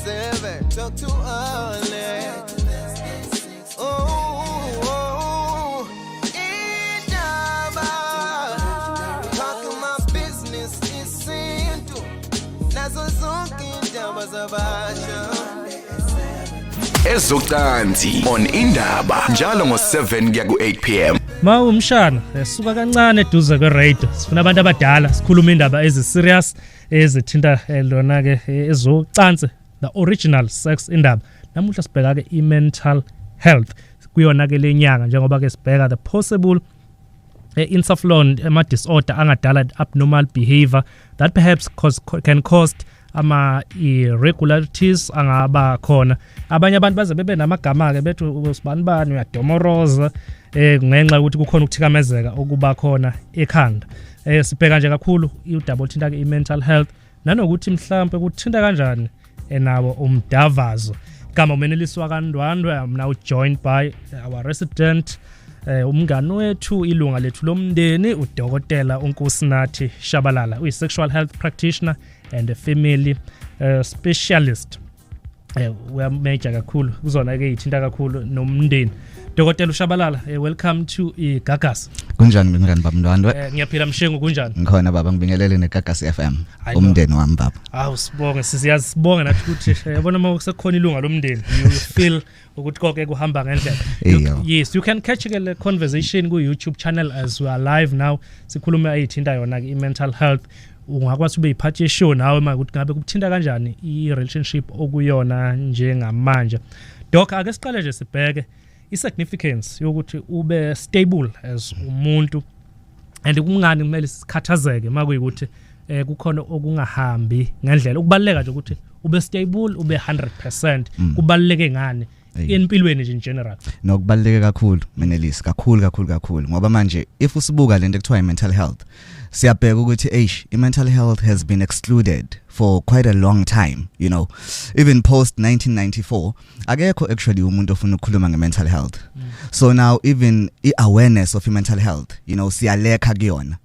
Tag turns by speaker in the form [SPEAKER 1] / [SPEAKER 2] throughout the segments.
[SPEAKER 1] 7, talk too early. Oh, indaba. Talking my business isintu. Nazo zonke indaba zabasha.
[SPEAKER 2] Ezocansi on Indaba njalo ngo7 kuya ku8 pm.
[SPEAKER 3] Ma umshana, suka kancane eduze kwe-radio. Sifuna abantu abadala, sikhuluma indaba ezi-serious ezithinta lona ke ezocansi, the original sex indaba. Namuhla sibheka ke i-mental health kuyona ke lenyanga, njengoba ke sibheka the possible interflon ama disorder angadala abnormal behavior that perhaps can cause ama irregularities angaba khona. Abanye abantu baze bebe namagama ke, bethi usibani bani uyadomoroza, ngenxa yokuthi kukhona ukuthikamezeka okuba khona ekhanda. Sibheka nje kakhulu udaba oluthinta ke i-mental health, nanokuthi mhlambe kuthinta kanjani enawo umdavazo. Igama uMeneliswa kaNdwandwe. I'm now joined by our resident, umngani wethu, ilunga lethu lomndeni, udokotela uNkosinathi Shabalala, uyi-sexual health practitioner and a family specialist. Uyamajor kakhulu kuzona ke ithinta kakhulu nomndeni. Dokotela uShabalala, welcome to iGagasi.
[SPEAKER 4] Kunjani mngani, baba Ndwandwe?
[SPEAKER 3] Ngiyaphila mshengu, kunjani?
[SPEAKER 4] Ngikhona baba, ngibingelele neGagasi FM.
[SPEAKER 3] Hayi, no.
[SPEAKER 4] Umndeni wami baba.
[SPEAKER 3] Awu, sibonge, siyazi sibonge nathi ukuthi yabona uma sekukhona ilunga lomndeni, you feel ukuthi konke kuhamba ngendlela. Yes, you can catch ke le conversation ku YouTube channel as we are live now. Sikhuluma ayithinta yona ke i-mental health. Ungakwazi ube yiphathi ye-show nawe uma ukuthi ngabe kuthinta kanjani i-relationship okuyona njengamanje. Doc, ake siqale nje sibheke i-significance yokuthi ube stable as umuntu and kungani kumele sikhathazeke makuyikuthi kukhona okungahambi ngendlela. Ukubaluleka nje ukuthi ube stable, ube 100%, kubaluleke ngani empilweni nje in general?
[SPEAKER 4] Nokubaluleke kakhulu Menelisi, kakhulu kakhulu kakhulu, ngoba manje if usibuka lento ekuthiwa i-mental health, siyabheka ukuthi eish, i-mental health has been excluded for quite a long time, even post 1994 akekho actually umuntu ofuna ukukhuluma nge-mental health. So now even i-awareness of i-mental health, siyalacka kuyona.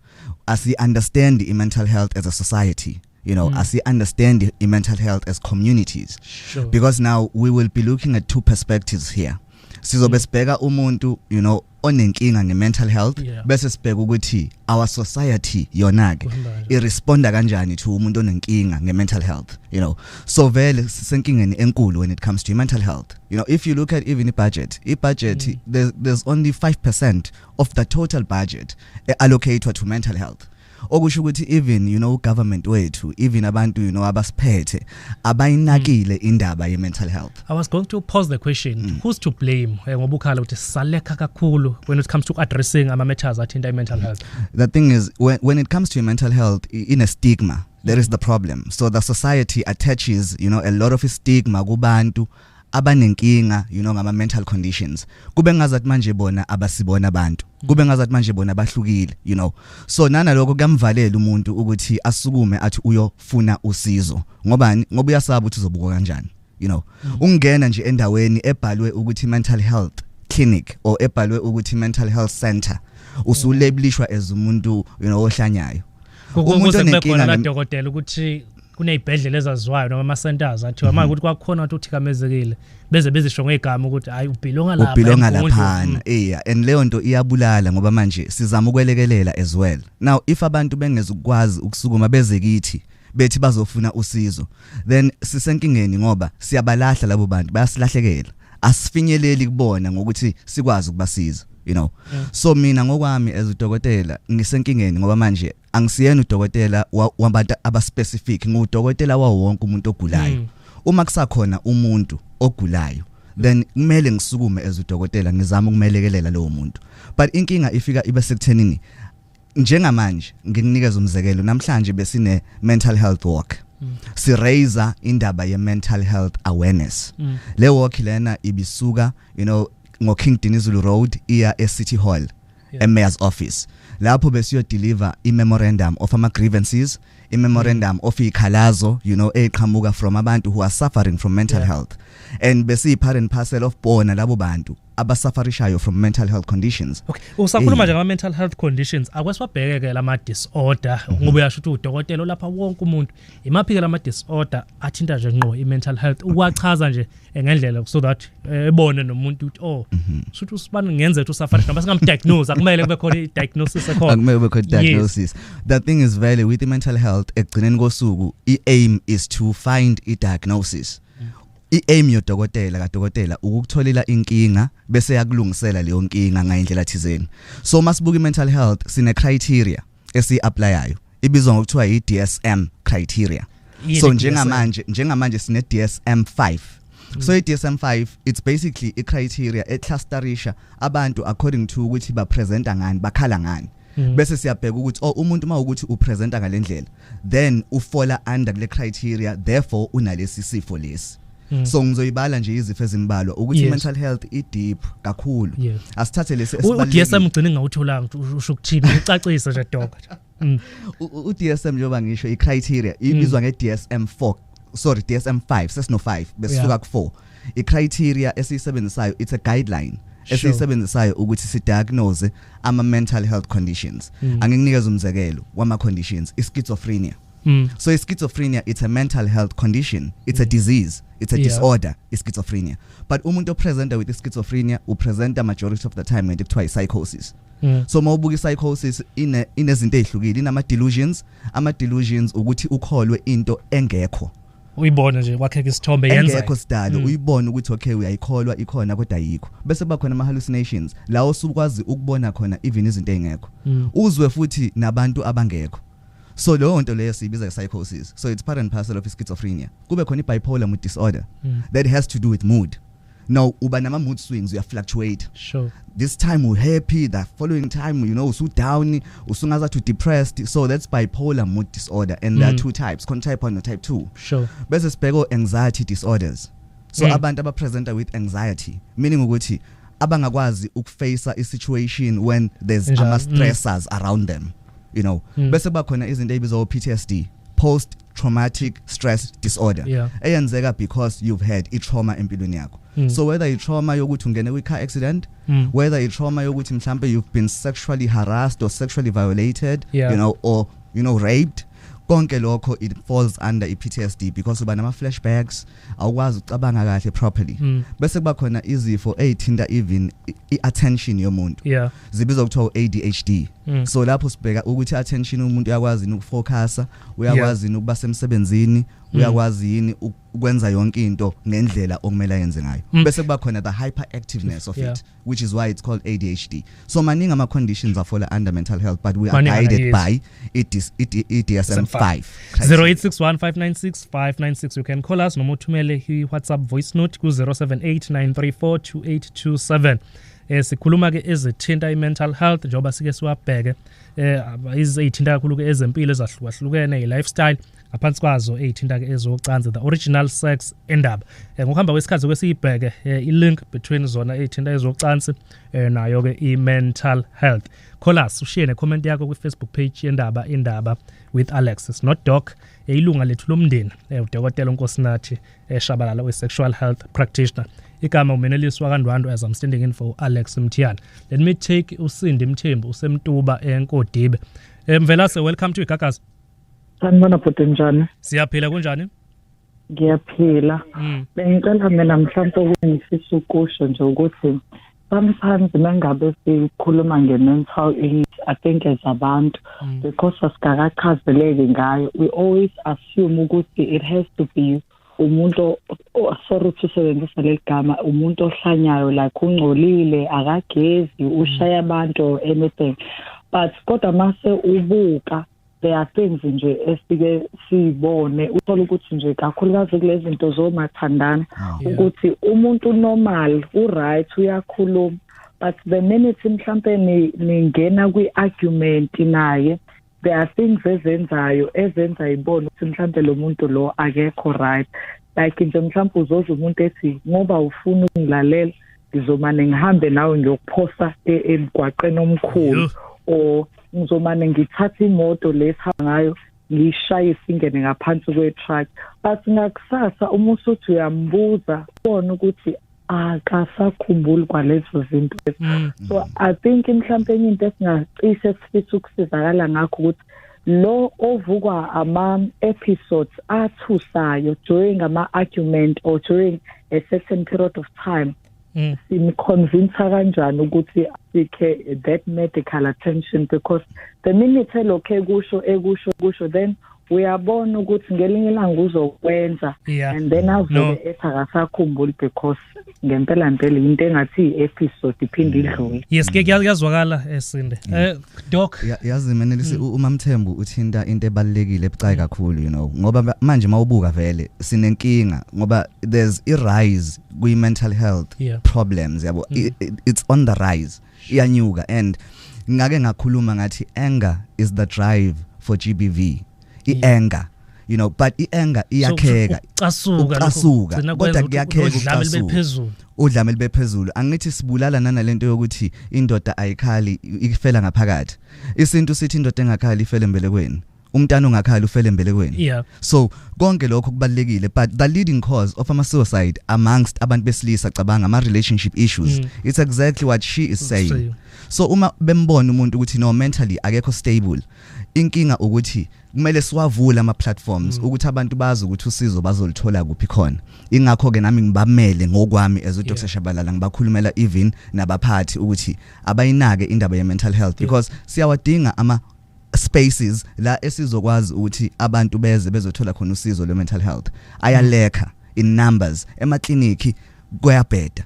[SPEAKER 4] Asi understand i-mental health as a society, asi understand i-mental health as communities, because now we will be looking at two perspectives here. Sizobe sibheka umuntu onenkinga nge-mental health, bese sibheka ukuthi our society yona ke
[SPEAKER 3] Kuhamba kanjani?
[SPEAKER 4] iresponda kanjani to umuntu onenkinga nge-mental health. So vele sisenkingeni enkulu when it comes to mental health. If you look at even i-budget, there's only 5% of the total budget allocated to mental health, okusho ukuthi even government wethu, even abantu abasiphethe abayinakile indaba ye-mental health.
[SPEAKER 3] I was going to pose the question, who's to blame? Ngoba ukhala ukuthi salacka kakhulu when it comes to addressing ama matters athinta i-mental health.
[SPEAKER 4] The thing is, when it comes to mental health, in a stigma, there is the problem. So the society attaches a lot of stigma kubantu abanenkinga ngama mental conditions, kube ngazathi manje bona abasibona abantu, kube ngazathi manje bona bahlukile. So nalokho kuyamvalela umuntu ukuthi asukume athi uyofuna usizo. Ngobani? Ngoba uyasaba ukuthi uzobukwa kanjani. Ungena nje endaweni ebhalwe ukuthi mental health clinic or ebhalwe ukuthi mental health center, usulabelishwa as umuntu ohlanyayo. Umuntu
[SPEAKER 3] Ukuze kube
[SPEAKER 4] onenkinga
[SPEAKER 3] khona la, dokotela, ukuthi kunezibhedlela ezaziwayo noma ama centers athiwa manje ukuthi kwakukhona ukuthi uthikamezekile, beze bezisho ngegama ukuthi hayi, ubelonga lapha,
[SPEAKER 4] Ubelonga
[SPEAKER 3] eMgungundlovu.
[SPEAKER 4] laphana. Iya, and leyo nto iyabulala, ngoba manje sizama ukwelekelela as well. Now if abantu bengezukwazi ukusukuma beze kithi bethi bazofuna usizo, then sisenkingeni, ngoba siyabalahla labo bantu, bayasilahlekela, asifinyeleli kubona ngokuthi sikwazi ukubasiza. So mina ngokwami as udokotela ngisenkingeni, ngoba manje angisiyena udokotela wabantu abaspecific, ngudokotela wawo wonke umuntu ogulayo. Uma kusakhona umuntu ogulayo, then kumele ngisukume as udokotela ngizame ukumelekelela lowo muntu. But inkinga ifika ibe sekuthenini, njengamanje ngikunikeza umzekelo, namhlanje besine mental health walk, si raise indaba ye mental health awareness. Le walk lena ibisuka ngo King Dinizulu Road iya e City Hall, e-mayor's office, lapho besiyo deliver i memorandum of ama grievances, i memorandum of ikhalazo eqhamuka from abantu who are suffering from mental health, and besiyi part and parcel of bona labo bantu. abasufferishayo from mental health conditions.
[SPEAKER 3] Okay, usakhuluma nje ngama mental health conditions, akwesibheke ke lama disorder, ngoba uyasho ukuthi udokotela lapha wonke umuntu. Imaphi ke lama disorder athinta nje ngqo i mental health, ukwachaza nje ngendlela so that ebone nomuntu ukuthi oh, shuthi usibani ngenzeka ukuthi usuffer, noma singamdiagnose, akumele kube khona i diagnosis ekhona.
[SPEAKER 4] Akumele kube khona diagnosis. The thing is vele with the mental health, ekugcineni kosuku i aim is to find i diagnosis. I-aim yodokotela kadokotela ukukutholela inkinga bese yakulungisela leyo nkinga ngayindlela thizeni. So masibuka i-mental health, sine criteria esi-applyayo, ibizwa ngokuthiwa i-DSM criteria.
[SPEAKER 3] Yini
[SPEAKER 4] So
[SPEAKER 3] i-DSM?
[SPEAKER 4] njengamanje sine DSM 5. So i-DSM 5, it's basically i-criteria eclusterisha abantu according to ukuthi bapresenta ngani, bakhala ngani. Bese siyabheka ukuthi oh, umuntu mawukuthi upresenta ngalendlela, then ufalla under kule criteria, therefore unalesi sifo lesi. So ngizoyibala nje izifo ezimbalwa ukuthi mental health i deep kakhulu. Asithathe lesi
[SPEAKER 3] U-DSM ugcine ngawutholanga ukuthi usho ukuthini, ucacise nje, doc.
[SPEAKER 4] U-DSM, njengoba ngisho, i-criteria ibizwa nge-DSM 4, sorry, DSM 5, sesino 5, besisuka ku 4. I-criteria esiyisebenzisayo, it's a guideline esiyisebenzisayo ukuthi si-diagnose ama mental health conditions. Angikunikeze umzekelo wama conditions, i-schizophrenia. So schizophrenia, it's a mental health condition, it's a disease, it's a disorder, schizophrenia. But umuntu opresenta with schizophrenia upresenta majority of the time ngento ekuthiwa i-psychosis. So mawubuka i-psychosis, ine inezinto ezihlukile, inama delusions. Ama delusions ukuthi ukholwe into engekho.
[SPEAKER 3] Uyibone nje kwakheka isithombe yenza.
[SPEAKER 4] Engekho sidalo. Uyibone ukuthi okay, uyayikholwa ikhona kodwa ayikho. Bese kuba khona ama hallucinations la osukwazi ukubona khona even izinto ezingekho, uzwe futhi nabantu abangekho. So leyo nto leyo siyibiza psychosis. So it's part and parcel of schizophrenia. Kube khona i-bipolar mood disorder that has to do with mood. Now uba nama mood swings, uya fluctuate. This time u happy, the following time usu down, usungazathi depressed. So that's bipolar mood disorder, and there are two types, khona type 1 no type 2. Bese sibheka anxiety disorders. So abantu abapresenta with anxiety, meaning ukuthi abangakwazi ukuface i situation when there's
[SPEAKER 3] Njalo.
[SPEAKER 4] ama stressors around them. Bese kuba khona izinto ezibizwa PTSD, post traumatic stress disorder, eyenzeka because you've had i trauma empilweni yakho. So whether i trauma yokuthi ungene kwi car accident, whether i trauma yokuthi mhlambe you've been sexually harassed or sexually violated, or raped, konke lokho it falls under i-PTSD because uba nama flashbacks, awukwazi ukucabanga kahle properly. Bese kuba khona izifo ezithinta even i-attention yomuntu, zibizwa kuthiwa ADHD. So lapho sibheka ukuthi attention umuntu uyakwazi yini ukufocusa, uyakwazi yini ukuba semsebenzini, uyakwazi yini ukwenza yonke into ngendlela okumele ayenze ngayo. Bese kuba khona the hyperactiveness of it, which is why it's called ADHD. So maningi ama conditions are fall under mental health, but we are
[SPEAKER 3] Maningana,
[SPEAKER 4] guided by i-DSM 5.
[SPEAKER 3] 0861596596, you can call us noma uthumele i-WhatsApp voice note ku-078 934 2827. Sikhuluma ke ezithinta i-mental health, njengoba sike siwabheke ezithinta kakhulu ke ezempilo ezahlukahlukene, i-lifestyle, ngaphansi kwazo ey'thinta ke ezocansi, the original sex indaba. Ngokuhamba kwesikhathi kwesiyibheke i-link between zona ey'thinta ezocansi nayo ke i-mental health. Call us, ushiye ne-comment yakho kwi-Facebook page yendaba, Indaba with Alex. It's not doc, ilunga lethu lomndeni, udokotela uNkosinathi Shabalala, we-sexual health practitioner. Igama uMeneliswa kaNdwandwe, as I'm standing in for Alex Mthiyane. Let me take uSindi Mthembu usemtuba eNkodibe. Mvelase, welcome to Igagasi.
[SPEAKER 5] Sanibona bhuti, njani?
[SPEAKER 3] Siyaphila, kunjani?
[SPEAKER 5] Ngiyaphila. Bengicela mina mhlawumbe ukungifisa ukusho nje ukuthi sometimes mangabe sikhuluma nge-mental illness, I think as abantu, because asikakachazeleki ngayo, we always assume ukuthi it has to be umuntu, sorry to sebenzisa leli gama, umuntu ohlanyayo, like ungcolile, akagezi, ushaya abantu or anything. But kodwa mase ubuka, there are things nje esike sibone, uthola ukuthi nje kakhulukazi kulezi zinto zomathandana, ukuthi umuntu normal, uright, uyakhuluma, but the minute mhlambe ningena kwi-argument naye, there are things ezenzayo ezenza ibone ukuthi mhlambe lo muntu lo akekho right. Like nje mhlambe uzozwa umuntu ethi, "Ngoba ufuna ukungilalela, ngizomane ngihambe nawe ngiyokuphosa emgwaqeni omkhulu," or "Ngizomane ngithathe imoto lesihamba ngayo ngiyishayise ingene ngaphansi kwe-truck." But ngakusasa uma usuthi uyambuza, ubone ukuthi Akasakhumbuli kwalezo zinto. So I think mhlawumbe enye into esingacishe sifisa ukusizakala ngakho ukuthi lo ovukwa ama episodes athusayo during ama argument or during a certain period of time, simconvince kanjani ukuthi seek that medical attention? Because the minute elokhe kusho, ekusho, kusho, then uyabona ukuthi ngelinye ilanga uzokwenza and then avuke ethi akasakhumbuli, because ngempela mpela into engathi i-episode iphinde idlule.
[SPEAKER 3] Yes, ke kuyazwakala, esinde, doc.
[SPEAKER 4] Yazi Menelisi, uMamthembu uthinta into ebalekile ebucayi kakhulu, ngoba manje mawubuka vele sinenkinga ngoba there's a rise kwi mental health problems, yabo. It's on the rise, iyanyuka, and ngake ngakhuluma ngathi anger is the drive for GBV, i-anger, but i-anger iyakheka.
[SPEAKER 3] Ukucasuka.
[SPEAKER 4] Ukucasuka,
[SPEAKER 3] Gcina
[SPEAKER 4] kodwa
[SPEAKER 3] kwenza ukuthi
[SPEAKER 4] kuyakheka
[SPEAKER 3] udlame libe
[SPEAKER 4] ukucasuka.
[SPEAKER 3] phezulu.
[SPEAKER 4] Udlame libe phezulu. Angithi sibulala nanalento yokuthi indoda ayikhali, ifela ngaphakathi. Isintu sithi indoda engakhali ifele embelekweni, umntana ongakhali ufele embelekweni. So konke lokho kubalekile, but the leading cause of ama suicide amongst abantu besilisa, cabanga ama relationship issues. It's exactly what she is saying.
[SPEAKER 3] Saying.
[SPEAKER 4] So uma bembona umuntu ukuthi no, mentally akekho stable, inkinga ukuthi kumele siwavule ama platforms ukuthi abantu bazi ukuthi usizo bazolithola kuphi khona. Ingakho ke nami ngibamele ngokwami as uDr Shabalala, ngibakhulumela even nabaphathi ukuthi abayinake indaba ye mental health, because siyawadinga ama spaces la esizokwazi ukuthi abantu beze bezothola khona usizo lwe mental health. Ayalacka in numbers emakliniki, kuyabheda.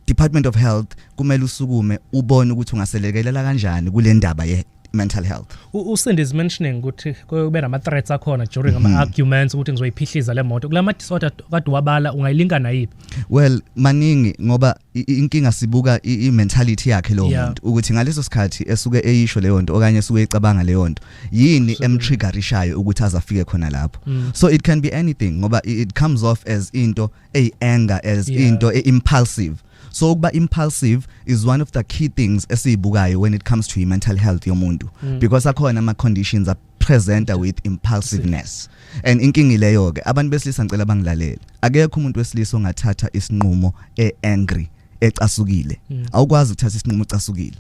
[SPEAKER 4] Department of Health kumele usukume ubone ukuthi ungaselekelela kanjani kule ndaba ye mental health.
[SPEAKER 3] UCindy is mentioning ukuthi kube nama threats akhona during ama arguments ukuthi ngizoyiphihliza le moto. Kulama disorder kade wabala, ungayilinka nayiphi?
[SPEAKER 4] Well, maningi, ngoba inkinga sibuka i-mentality yakhe lo muntu, ukuthi ngaleso sikhathi esuke eyisho leyo nto okanye esuke ecabanga leyo nto, yini emtriggerishayo ukuthi azafike khona lapho. So it can be anything, ngoba it comes off as into ey-anger, as into e-impulsive. So ukuba impulsive is one of the key things esiyibukayo when it comes to i-mental health yomuntu, because akhona ama-conditions presenta with impulsiveness, and inkinga ileyo ke. Abantu besilisa, ngicela bangilalele, akekho umuntu wesilisa ongathatha isinqumo e-angry, ecasukile. Awukwazi ukuthatha isinqumo ucasukile,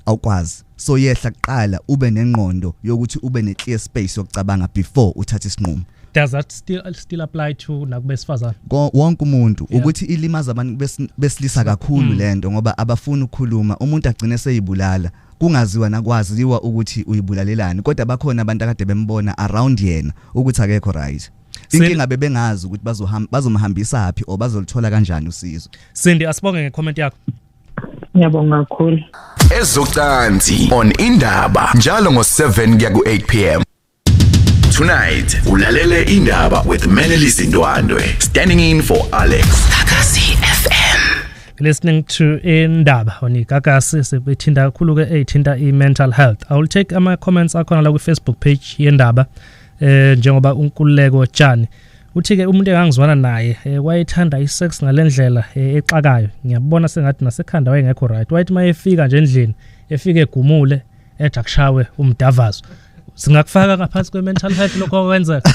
[SPEAKER 4] awukwazi. So yehla kuqala, ube nengqondo yokuthi ube ne-clear space yokucabanga before uthatha isinqumo.
[SPEAKER 3] Does that still apply to nakubesifazane?
[SPEAKER 4] Wonke umuntu. Ukuthi ilimaza abantu besilisa kakhulu lento, ngoba abafuni ukukhuluma. Umuntu agcine seyibulala kungaziwa nakwaziwa ukuthi uyibulalelani, kodwa bakhona abantu akade bembona around yena ukuthi akekho right. Inkinga bebengazi ukuthi bazohamba bazomhambisa phi or bazolithola kanjani usizo.
[SPEAKER 3] Cindy, asibonge ngecomment yakho.
[SPEAKER 5] Ngiyabonga kakhulu.
[SPEAKER 2] Ezocansi on Indaba njalo ngo7 kuya ku8 pm. Tonight ulalele Indaba with Menelisi Ndwandwe, standing in for Alex.
[SPEAKER 6] Gagasi FM.
[SPEAKER 3] Listening to Indaba on Igagasi. Sibethinta kakhulu ke eyithinta i-mental health. I will take ama comments akhona la ku Facebook page yendaba, njengoba uNkululeko Tshani uthi ke umuntu engangizwana naye, wayethanda isex ngalendlela exakayo. Ngiyabona sengathi nasekhanda wayengekho right. Wayethi mayefika nje endlini, efike egumule, ethi akushawe umdavazo. Singakufaka ngaphansi kwe-mental health lokho okwenzeka?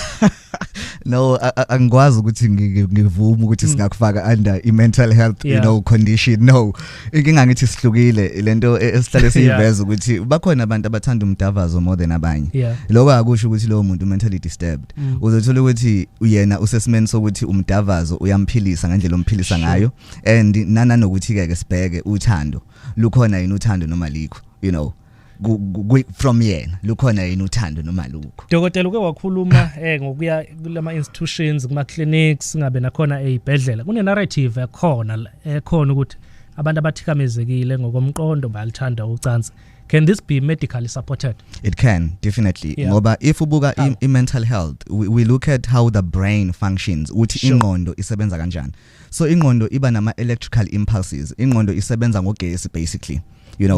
[SPEAKER 4] No, angikwazi ukuthi ngivume ukuthi singakufaka under i-mental health condition. No, inkinga ngithi sihlukile. Lento esihlale siyiveza ukuthi bakhona abantu abathanda umdavazo more than abanye. Lokho akusho ukuthi lowo muntu mentally disturbed. Uzothola ukuthi uyena usesimeni sokuthi umdavazo uyamphilisa ngendlela omphilisa ngayo, and nanokuthi ke sibheke uthando, lukhona yini uthando noma likho from yena, lukhona yini uthando noma lukho.
[SPEAKER 3] Dokotela, uke wakhuluma ngokuya kulama institutions, kuma clinics, ngabe nakhona ezibhedlela, kune narrative ekhona ukuthi abantu abathikamezekile ngokomqondo bayalithanda ucansi. Can this be medically supported?
[SPEAKER 4] It can definitely, ngoba if ubuka
[SPEAKER 3] How?
[SPEAKER 4] i-mental health, we look at how the brain functions, ukuthi ingqondo isebenza kanjani. So ingqondo iba nama electrical impulses, ingqondo isebenza ngogesi basically.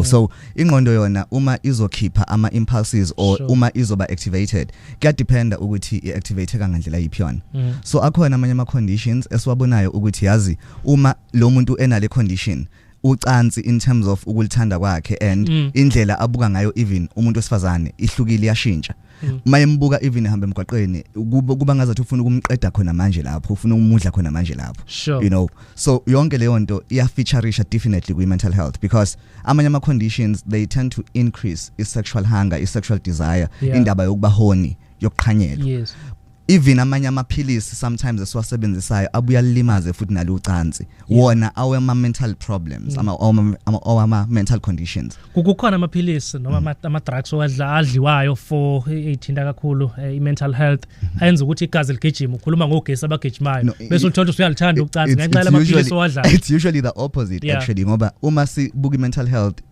[SPEAKER 4] So ingqondo yona uma izokhipha ama impulses or uma izoba activated, kuyadependa ukuthi i-activate ngandlela yiphi yona. So akhona amanye ama conditions esiwabonayo ukuthi yazi uma lo muntu enale condition Ucansi in terms of ukulithanda kwakhe and indlela abuka ngayo even umuntu wesifazane ihlukile, iyashintsha. Uma embuka even ehamba emgwaqeni, kuba ngazathi ufuna ukumqeda khona manje lapho, ufuna ukumudla khona manje lapho. So yonke leyo nto iyafeatureisha definitely kwi mental health, because amanye ama conditions, they tend to increase i sexual hunger, i sexual desire, indaba yokuba horny, yokuqhanyelwa. Even amanye amaphilisi sometimes esiwasebenzisayo abuya limaze futhi nalucansi wona awema mental problems, ama mental conditions.
[SPEAKER 3] Kukhona amaphilisi noma ama-drugs owadla adliwayo for ey'thinta kakhulu i-mental health, ayenza ukuthi igazi ligijime, ukhuluma ngogesi abagijimayo.
[SPEAKER 4] No,
[SPEAKER 3] bese uthola ukuthi uyalithanda ucansi ngenxa yalamaphilisi owadlayo.
[SPEAKER 4] It's usually the opposite actually, ngoba uma sibuka i-mental health,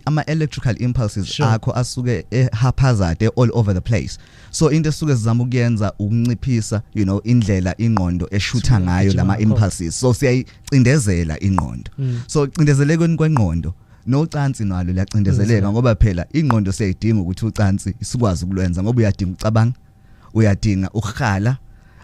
[SPEAKER 4] ama-electrical impulses akho asuke haphazard, all over the place. So into esuke sizama ukuyenza ukunciphisa indlela ingqondo eshutha
[SPEAKER 3] Isuke
[SPEAKER 4] ngayo
[SPEAKER 3] igijima
[SPEAKER 4] lama
[SPEAKER 3] ngakhona.
[SPEAKER 4] impulses, so siyayicindezela ingqondo. So cindezelekweni kwengqondo, nocansi nalo liyacindezeleka, ngoba phela ingqondo siyayidinga ukuthi ucansi sikwazi ukulwenza, ngoba uyadinga ukucabanga, uyadinga ukuhala.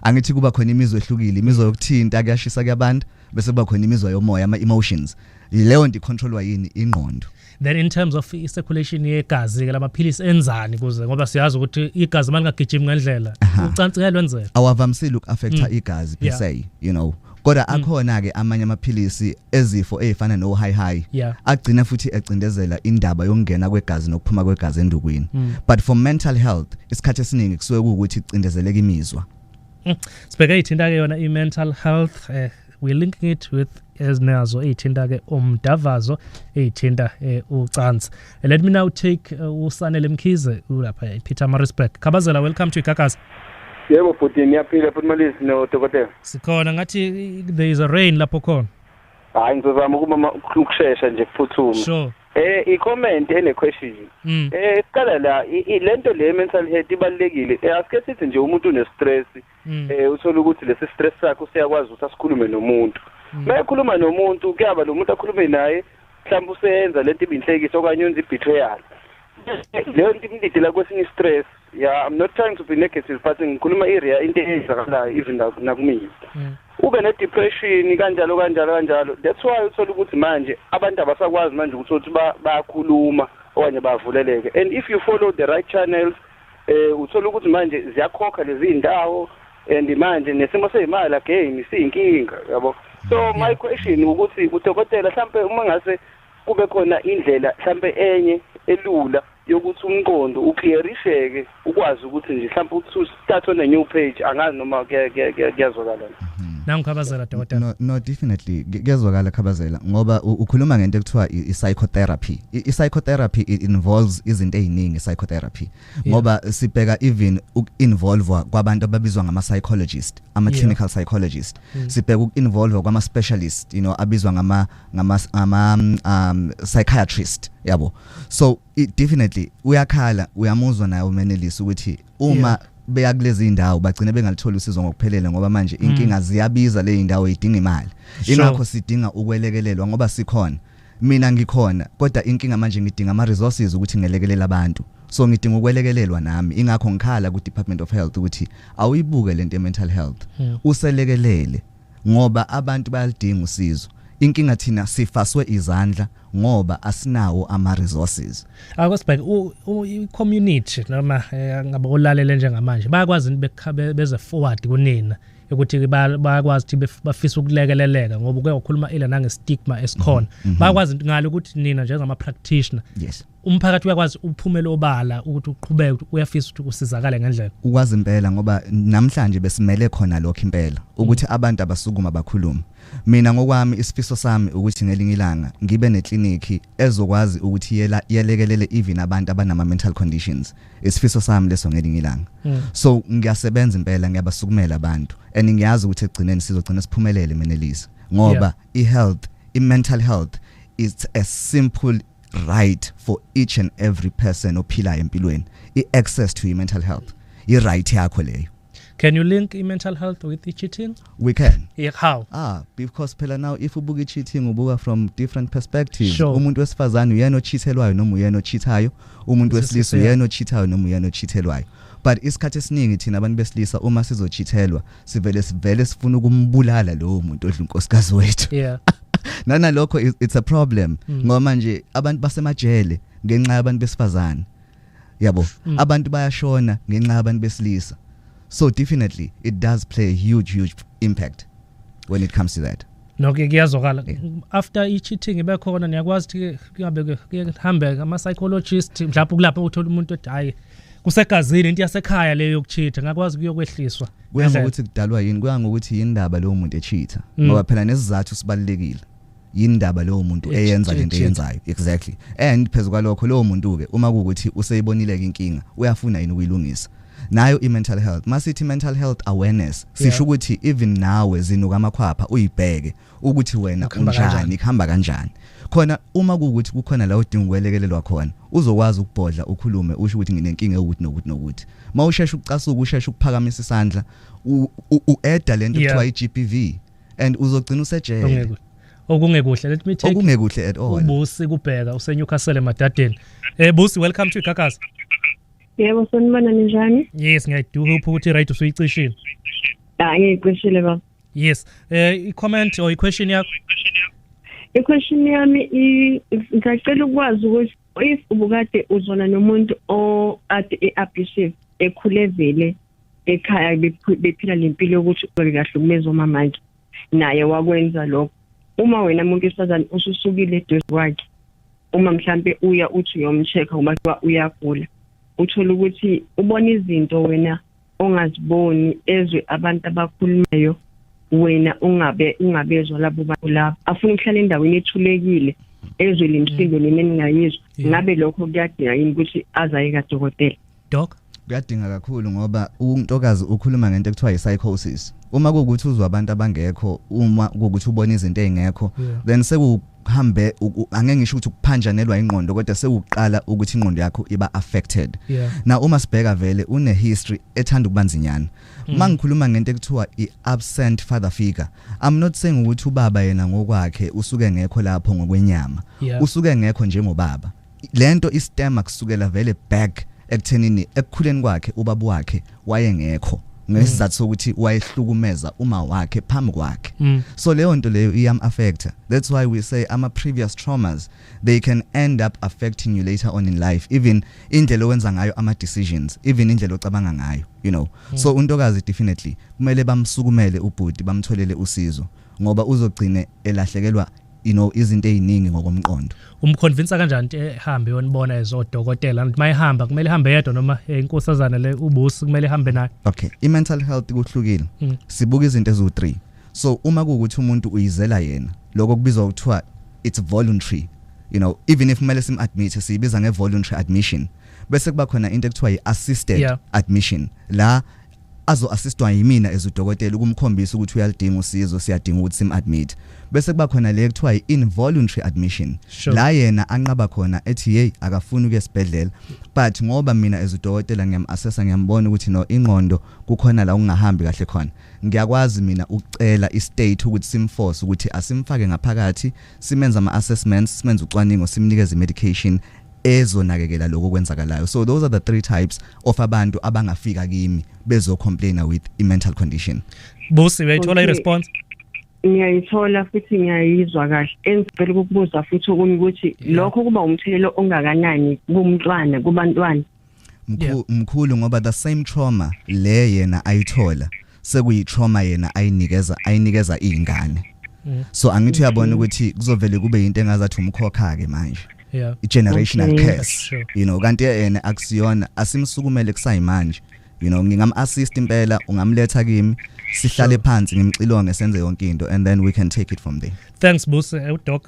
[SPEAKER 4] Angithi kuba khona imizwa ehlukile, imizwa yokuthinta, kuyashisa, kuyabanda, bese kuba khona imizwa yomoya, ama emotions. Leyo nto icontrolwa yini? Ingqondo.
[SPEAKER 3] Then in terms of i-circulation yegazi ke, lamaphilisi enzani kuze, ngoba siyazi ukuthi igazi malingagijimi ngendlela, ucansi ngeke lwenzeka?
[SPEAKER 4] Awavamisile uku-affecta igazi per se, kodwa akhona ke amanye amaphilisi ezifo ezifana no high high agcina futhi ecindezela indaba yokungena kwegazi nokuphuma kwegazi endukwini. But for mental health, isikhathi esiningi kusuke kuwukuthi kucindezeleka imizwa.
[SPEAKER 3] Sibheke ithinta ke yona i-mental health, we linking it with ezinazo ey'thinta ke umdavazo, ey'thinta ucansi. Let me now take uSanele Mkhize ulapha ePietermaritzburg. Khabazela, welcome to iGagasi.
[SPEAKER 7] Yebo bhuti, niyaphila futhi Malisi nodokotela?
[SPEAKER 3] Sikhona. Ngathi there is a rain lapho khona.
[SPEAKER 7] Hayi, ngizozama ukuba ukushesha nje, kuphuthume. I-comment ene question. Siqala la, lento le mental health ibalulekile. Asike sithi nje umuntu une stress, uthola ukuthi lesi stress sakhe usiyakwazi ukuthi asikhulume nomuntu. Mayekhuluma nomuntu, kuyaba lo muntu akhulume naye mhlawumbe useyenza lento ibinhlekisa okanye yenza i-betrayal. Leyo nto imlidela kwesinye stress. Yeah, I'm not trying to be negative, but ngikhuluma area into eyenzakalayo even nakumina. Ube ne-depression kanjalo kanjalo kanjalo. That's why uthola ukuthi manje abantu abasakwazi manje ukuthi bayakhuluma okanye bavuleleke. And if you follow the right channels, uthola ukuthi manje ziyakhokha lezi indawo, and manje nesimo seyimali again siyinkinga, yabo. So my question ukuthi udokotela, mhlambe uma ngase kube khona indlela mhlambe enye elula yokuthi umqondo uclearisheke, ukwazi ukuthi nje mhlambe uthi start on a new page, angazi noma kuyazwakala.
[SPEAKER 3] Nangikhabazela, dokotela.
[SPEAKER 4] No, definitely kuyazwakala Khabazela, ngoba ukhuluma ngento ekuthiwa i-psychotherapy. I-psychotherapy, it involves izinto eziningi psychotherapy, ngoba sibheka even uku-involve kwabantu ababizwa ngama psychologist, ama clinical psychologist. Sibheka uku-involve kwama specialist, abizwa ngama psychiatrist, yabo. So it definitely uyakhala, uyamuzwa naye uMenelisi ukuthi uma beya kulezi indawo bagcine bengalitholi usizo ngokuphelele, ngoba manje inkinga ziyabiza, le indawo idinga imali. Ingakho sidinga ukwelekelelwa, ngoba sikhona, mina ngikhona, kodwa inkinga manje ngidinga ama resources ukuthi ngelekelele abantu, so ngidinga ukwelekelelwa nami. Ingakho ngikhala ku Department of Health ukuthi awuyibuke lento ye mental health, uselekelele, ngoba abantu bayalidinga usizo. Inkinga thina sifaswe izandla ngoba asinawo ama resources.
[SPEAKER 3] Akusibheke i-community noma ngabe olalele njengamanje, bayakwazi beze forward kunina ukuthi bayakwazi ukuthi bafisa ukulekeleleka, ngoba uke wakhuluma ila nange stigma esikhona. Bayakwazi ngalo ukuthi nina njengama practitioner, umphakathi uyakwazi uphumele obala ukuthi uqhubeke ukuthi uyafisa ukuthi usizakale ngendlela?
[SPEAKER 4] Ukwazi impela, ngoba namhlanje besimele khona lokho impela, ukuthi abantu abasukuma bakhuluma. Mina ngokwami, isifiso sami ukuthi ngelinye ilanga ngibe neclinic ezokwazi ukuthi yelekelele even abantu abanama mental conditions. Isifiso sami leso ngelinye ilanga. So ngiyasebenza impela, ngiyabasukumela abantu, and ngiyazi ukuthi ekugcineni sizogcina siphumelele, Menelisa, ngoba i-health, i-mental health is a simple right for each and every person ophilayo empilweni. I-access to i-mental health i-right yakho leyo.
[SPEAKER 3] Can you link i-mental health with i-cheating?
[SPEAKER 4] We can.
[SPEAKER 3] Yeah, how?
[SPEAKER 4] Ah, because phela now if ubuka i-cheating, ubuka from different perspectives. Umuntu wesifazane uyena ocheatelwayo noma uyena ocheatayo, umuntu wesilisa uyena ocheatayo noma uyena ocheatelwayo. But isikhathi esiningi thina abantu besilisa uma sizocheatelwa, sivele sifuna ukumbulala lowo muntu odla unkosikazi wethu. Nanalokho it's a problem, ngoba manje abantu basemajele ngenxa yabantu besifazane, yabo. Abantu bayashona ngenxa yabantu besilisa. So definitely it does play a huge, huge impact when it comes to that.
[SPEAKER 3] No, kuyazwakala. After i-cheating ibe khona, niyakwazi ukuthi kuyabe kuhambe ama psychologist, mhlawumbe kulapho uthola umuntu ethi hayi, kusegazini, into yasekhaya leyo yokucheat, ngakwazi kuyokwehliswa.
[SPEAKER 4] Kuya ngokuthi kudalwa yini, kuya ngokuthi yindaba lowo muntu echeat, ngoba phela nesizathu sibalulekile, yindaba lowo muntu eyenza lento eyenzayo exactly. And phezulu kwalokho, lowo muntu ke uma kuukuthi useyibonile ke inkinga, uyafuna yini ukuyilungisa? Nayo i-mental health, masithi mental health awareness, sisho ukuthi even nawe zinuka amakhwapha, uyibheke ukuthi wena unjani, kuhamba kanjani khona. Uma kuukuthi kukhona la udinga ukwelekelelwa khona, uzokwazi ukubhodla, ukhulume, usho ukuthi nginenkinga ukuthi nokuthi nokuthi. Mawushesha ukucasuka, ushesha ukuphakamisa isandla, u-eda lento kuthiwa i-GBV and uzogcina usejele.
[SPEAKER 3] Okungekuhle. Let me take
[SPEAKER 4] Okungekuhle at all.
[SPEAKER 3] uBusi kubheka useNewcastle eMadadeni. Busi, welcome to Igagasi.
[SPEAKER 8] Yebo, sanibona, ninjani?
[SPEAKER 3] Yes, ngiyaduha ukuthi right usuyicishile.
[SPEAKER 8] Ah, ngiyicishile, baba.
[SPEAKER 3] Yes, i-comment or i-question yakho?
[SPEAKER 8] I-question yami, ngicela ukwazi ukuthi if ubukade uzona nomuntu o ade e-abusive, ekhule vele ekhaya bephila lempilo yokuthi bekahlukumeza umamakhe, naye wakwenza lokho, uma wena umuntu wesifazane ususukile eduze kwakhe, uma mhlambe uya uthi uyomcheck-a uma uyagula, uthola ukuthi ubona izinto wena ongaziboni, ezwe abantu abakhulumayo wena ungabe ungabezwa labo bantu labo, afuna ukuhlala endaweni ethulekile, ezwe lemsindo nina eningayizwa, ngabe lokho kuyadinga yini ukuthi azaye kadokotela?
[SPEAKER 3] Doc?
[SPEAKER 4] Kuyadinga kakhulu, ngoba untokazi ukhuluma ngento ekuthiwa yi-psychosis. Uma kuwukuthi uzwa abantu abangekho, uma kuwukuthi ubona izinto ezingekho, then sekuhambe, angeke ngisho ukuthi ukuphanjanelwa ingqondo, kodwa sekuqala ukuthi ingqondo yakho iba affected. Na uma sibheka vele une history ethanda ukubanzinyana. Uma ngikhuluma ngento ekuthiwa i-absent father figure, I'm not saying ukuthi ubaba yena ngokwakhe usuke ngekho lapho ngokwenyama, usuke ngekho njengobaba. Lento istem kusukela vele back ekuthenini ekukhuleni kwakhe ubaba wakhe wayengekho, ngesizathu sokuthi wayehlukumeza uma wakhe phambi kwakhe. So leyo nto leyo iyam affecta. That's why we say ama previous traumas, they can end up affecting you later on in life, even indlela owenza ngayo ama decisions, even indlela ocabanga ngayo. So untokazi definitely kumele bamsukumele ubhuti, bamtholele usizo, ngoba uzogcine elahlekelwa izinto eziningi ngokomqondo.
[SPEAKER 3] Umconvince kanjani ukuthi ehambe yonibona ezodokotela? Mayihamba, kumele ihambe yedwa noma inkosazana le uBusi kumele ihambe naye?
[SPEAKER 4] Okay, i-mental health kuhlukile. Sibuka izinto eziwu3. So uma kuukuthi umuntu uyizela yena, lokho kubizwa ukuthiwa it's voluntary, even if kumele sim admit, siyibiza nge voluntary admission. Bese kuba khona into ekuthiwa i-assisted admission, la azo assistwa yimina as udokotela ukumkhombisa ukuthi uyalidinga usizo, siyadinga ukuthi sim admit. Bese kuba khona le ekuthiwa i-involuntary admission, la yena anqaba khona, ethi hey, akafuni ukuya esibhedlela, but ngoba mina as udokotela ngiyam-assessa, ngiyambona ukuthi no, ingqondo kukhona la ungahambi kahle khona, ngiyakwazi mina ukucela i-state ukuthi simforce ukuthi asimfake ngaphakathi, simenze ama-assessments, simenze ucwaningo, simnikeze i-medication ezonakekela lokho okwenzakalayo. So those are the three types of abantu abangafika kimi bezo-complaina with i-mental condition.
[SPEAKER 3] Busi, uyayithola i-response?
[SPEAKER 8] Ngiyayithola futhi ngiyayizwa kahle. Engicela ukukubuza futhi okunye ukuthi lokho kuba umthelelo ongakanani kumntwana, kubantwana?
[SPEAKER 4] Mkhulu, ngoba the same trauma le yena ayithola sekuyi trauma yena ayinikeza izingane. So angithi uyabona ukuthi kuzovele kube into engazathi umkhokha ke manje, i-generational curse. Kanti yena akusiyona, asimsukumele kusayimanje. Ngingam-assist impela, ungamletha kimi, sihlale phansi, ngimxilonge, senze yonke into, and then we can take it from there.
[SPEAKER 3] Thanks, Busi. Udoc,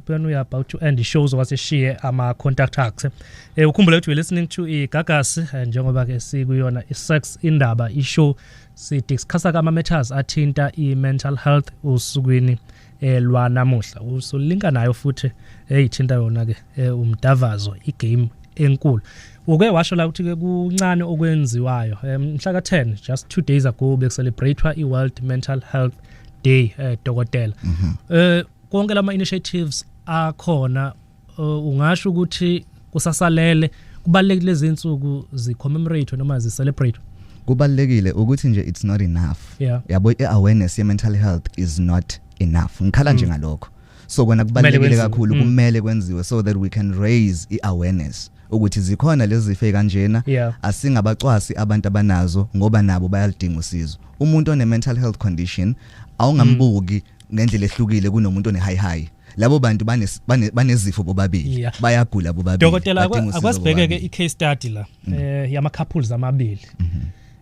[SPEAKER 3] when we are about to end the shows, wasishiye ama contact akhe. Ukhumbule ukuthi we listening to iGagasi, njengoba ke sikuyona iSex Indaba ishow, si discussa ama matters athinta i-mental health usukwini lwanamuhla. Usulinka nayo futhi eyithinta yona ke umdavazo, igame enkulu. Uke washo la ukuthi ke kuncane okwenziwayo. Mhla ka10, just 2 days ago, bekucelebratewa i-World Mental Health Day, dokotela. Konke lama initiatives akhona, ungasho ukuthi kusasalele, kubalekile lezi insuku zi commemorate noma zi celebrate?
[SPEAKER 4] Kubalekile ukuthi nje it's not enough. Yabo, i-awareness ye-mental health is not enough. Ngikhala nje ngalokho. So kona kubalulekile kakhulu, kumele kwenziwe so that we can raise i-awareness ukuthi zikhona lezi zifo kanjena. Asingabacwasi abantu abanazo ngoba nabo bayalidinga usizo. Umuntu one mental health condition awungambuki ngendlela ehlukile kunomuntu one high high. Labo bantu banezifo bobabili, bayagula bobabili.
[SPEAKER 3] Dokotela, akwasibheke ke i-case study la yama couples amabili.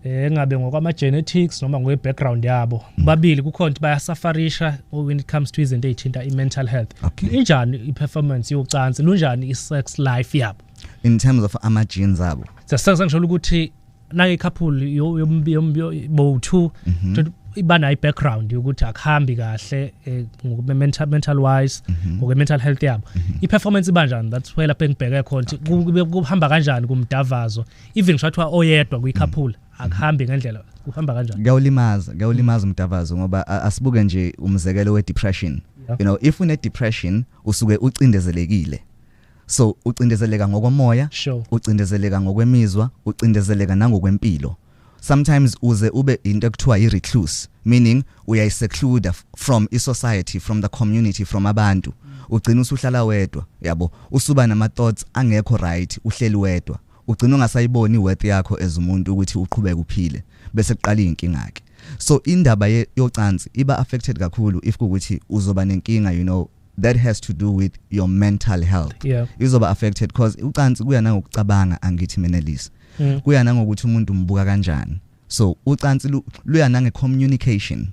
[SPEAKER 3] Engabe ngokwama genetics noma ngokwe background yabo, babili kukhona ukuthi bayasafarisha when it comes to izinto ezithinta i-mental health. Injani i-performance yocansi, lunjani i-sex life yabo
[SPEAKER 4] in terms of ama genes abo?
[SPEAKER 3] Sasengisholo ukuthi naye couple bo2 ibana i-background yokuthi akuhambi kahle ngokwe mental wise, ngokwe mental health yabo. I-performance ibanjani? That's where lapha engibheke khona ukuthi kuhamba kanjani kumdavazo, even ngisho oyedwa kwi-couple akuhambi ngendlela, kuhamba kanjani?
[SPEAKER 4] Kuyawulimaza umdavazo ngoba asibuke nje umzekelo we-depression. You know, if une depression usuke ucindezelekile. So ucindezeleka ngokomoya, ucindezeleka ngokwemizwa, ucindezeleka nangokwempilo. Sometimes uze ube into ekuthiwa i-recluse, meaning uyayiseclude from i-society, from the community, from abantu. Ugcina usuhlala wedwa, yabo, usuba nama thoughts angekho right, uhleli wedwa. Ugcina ungasayiboni worth yakho as umuntu ukuthi uqhubeke uphile, bese kuqala inkinga ke. So indaba yocansi iba affected kakhulu if kukuthi uzoba nenkinga, you know, that has to do with your mental health. Izoba affected because ucansi kuya nangokucabanga, angithi Menelisi. Kuya nangokuthi umuntu umbuka kanjani. So ucansi luya nange communication.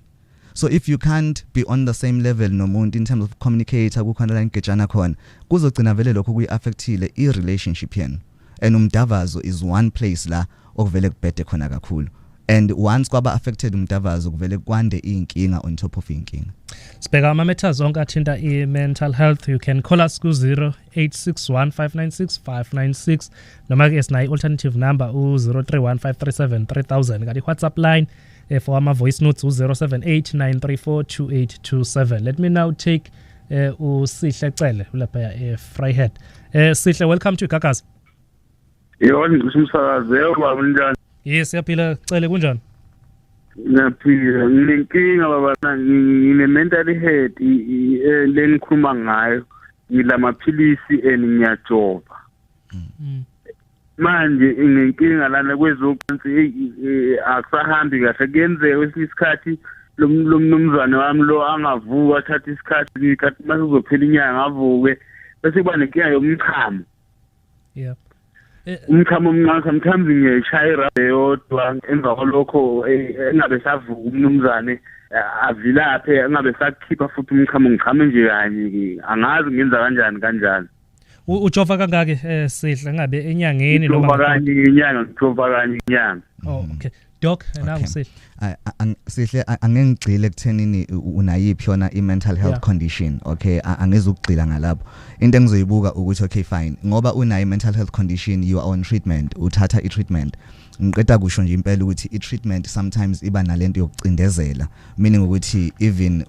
[SPEAKER 4] So if you can't be on the same level nomuntu in terms of communicator, kukhona la ngigejana khona, kuzogcina vele lokho kuyi-affectile i-relationship yenu. And umdavazo is one place la okuvele kubhede khona kakhulu. And once kwaba affected umdavazo kuvele kwande inkinga on top of inkinga.
[SPEAKER 3] Sibheka ama matters onke athinta i-mental health. You can call us ku 0861596596 noma ke sinayi alternative number u 0315373000, kanti WhatsApp line for ama voice notes u 0789342827. Let me now take uSihle Cele ulapha eVryheid. Sihle, welcome to Gagasi.
[SPEAKER 9] Yebo, ngumsakazi baba, unjani?
[SPEAKER 3] Yes, siyaphila Cele, kunjani?
[SPEAKER 9] Ngiyaphila. Nginenkinga baba, ngine mental health le ngikhuluma ngayo, ngilamaphilisi and ngiyajova. Manje nginenkinga lana kwezocansi, akusahambi kahle. Kuyenzeka kwesinye isikhathi lo mnumzane wami lo angavuka athathe isikhathi, kanti mase kuzophela inyanga avuke, bese kuba nenkinga yomchamo. Umchamo omncane sometimes ngiyayishaya irabha yodwa, emva kwalokho engabe savuka umnumzane avilaphe, engabe sakhipha futhi umchamo, ngichame nje kanye, angazi ngenza kanjani kanjani.
[SPEAKER 3] Ujova kangaki Sihle, ngabe enyangeni noma
[SPEAKER 9] kanye inyanga? Ngijova kanye inyanga.
[SPEAKER 3] Oh, okay. Doc, nangu Sihle.
[SPEAKER 4] Sihle, angengigxile ekuthenini unayiphi yona i-mental health condition, okay? Angizukugxila ngalapho. Into engizoyibuka ukuthi okay fine, ngoba unayo i-mental health condition, you are on treatment, uthatha i-treatment. Ngiqeda kusho nje impela ukuthi i-treatment sometimes iba nalento yokucindezela, meaning ukuthi even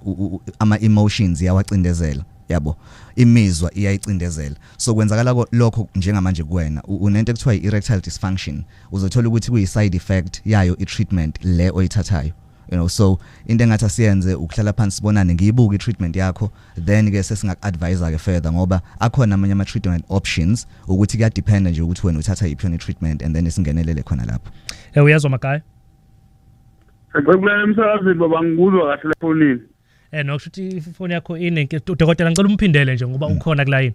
[SPEAKER 4] ama emotions iyawacindezela, yabo, imizwa iyayicindezela. So kwenzakala lokho njengamanje kuwena unento ekuthiwa i-erectile dysfunction, uzothola ukuthi kuyi side effect yayo i-treatment le oyithathayo, you know. So into engathi asiyenze ukuhlala phansi sibonane, ngiyibuke i-treatment yakho, then ke sesingaku-advise ke further, ngoba akhona amanye ama-treatment options, ukuthi kuyadependa nje ukuthi wena uthatha yiphi yona i-treatment, and then singenelele khona lapho.
[SPEAKER 3] Uyazwa Magaye?
[SPEAKER 9] Sekulela emsakazweni baba, ngikuzwa kahle efonini.
[SPEAKER 3] No, kusho ukuthi ifoni yakho inenkinga. Dokotela, ngicela umphindele nje ngoba ukhona kulayini.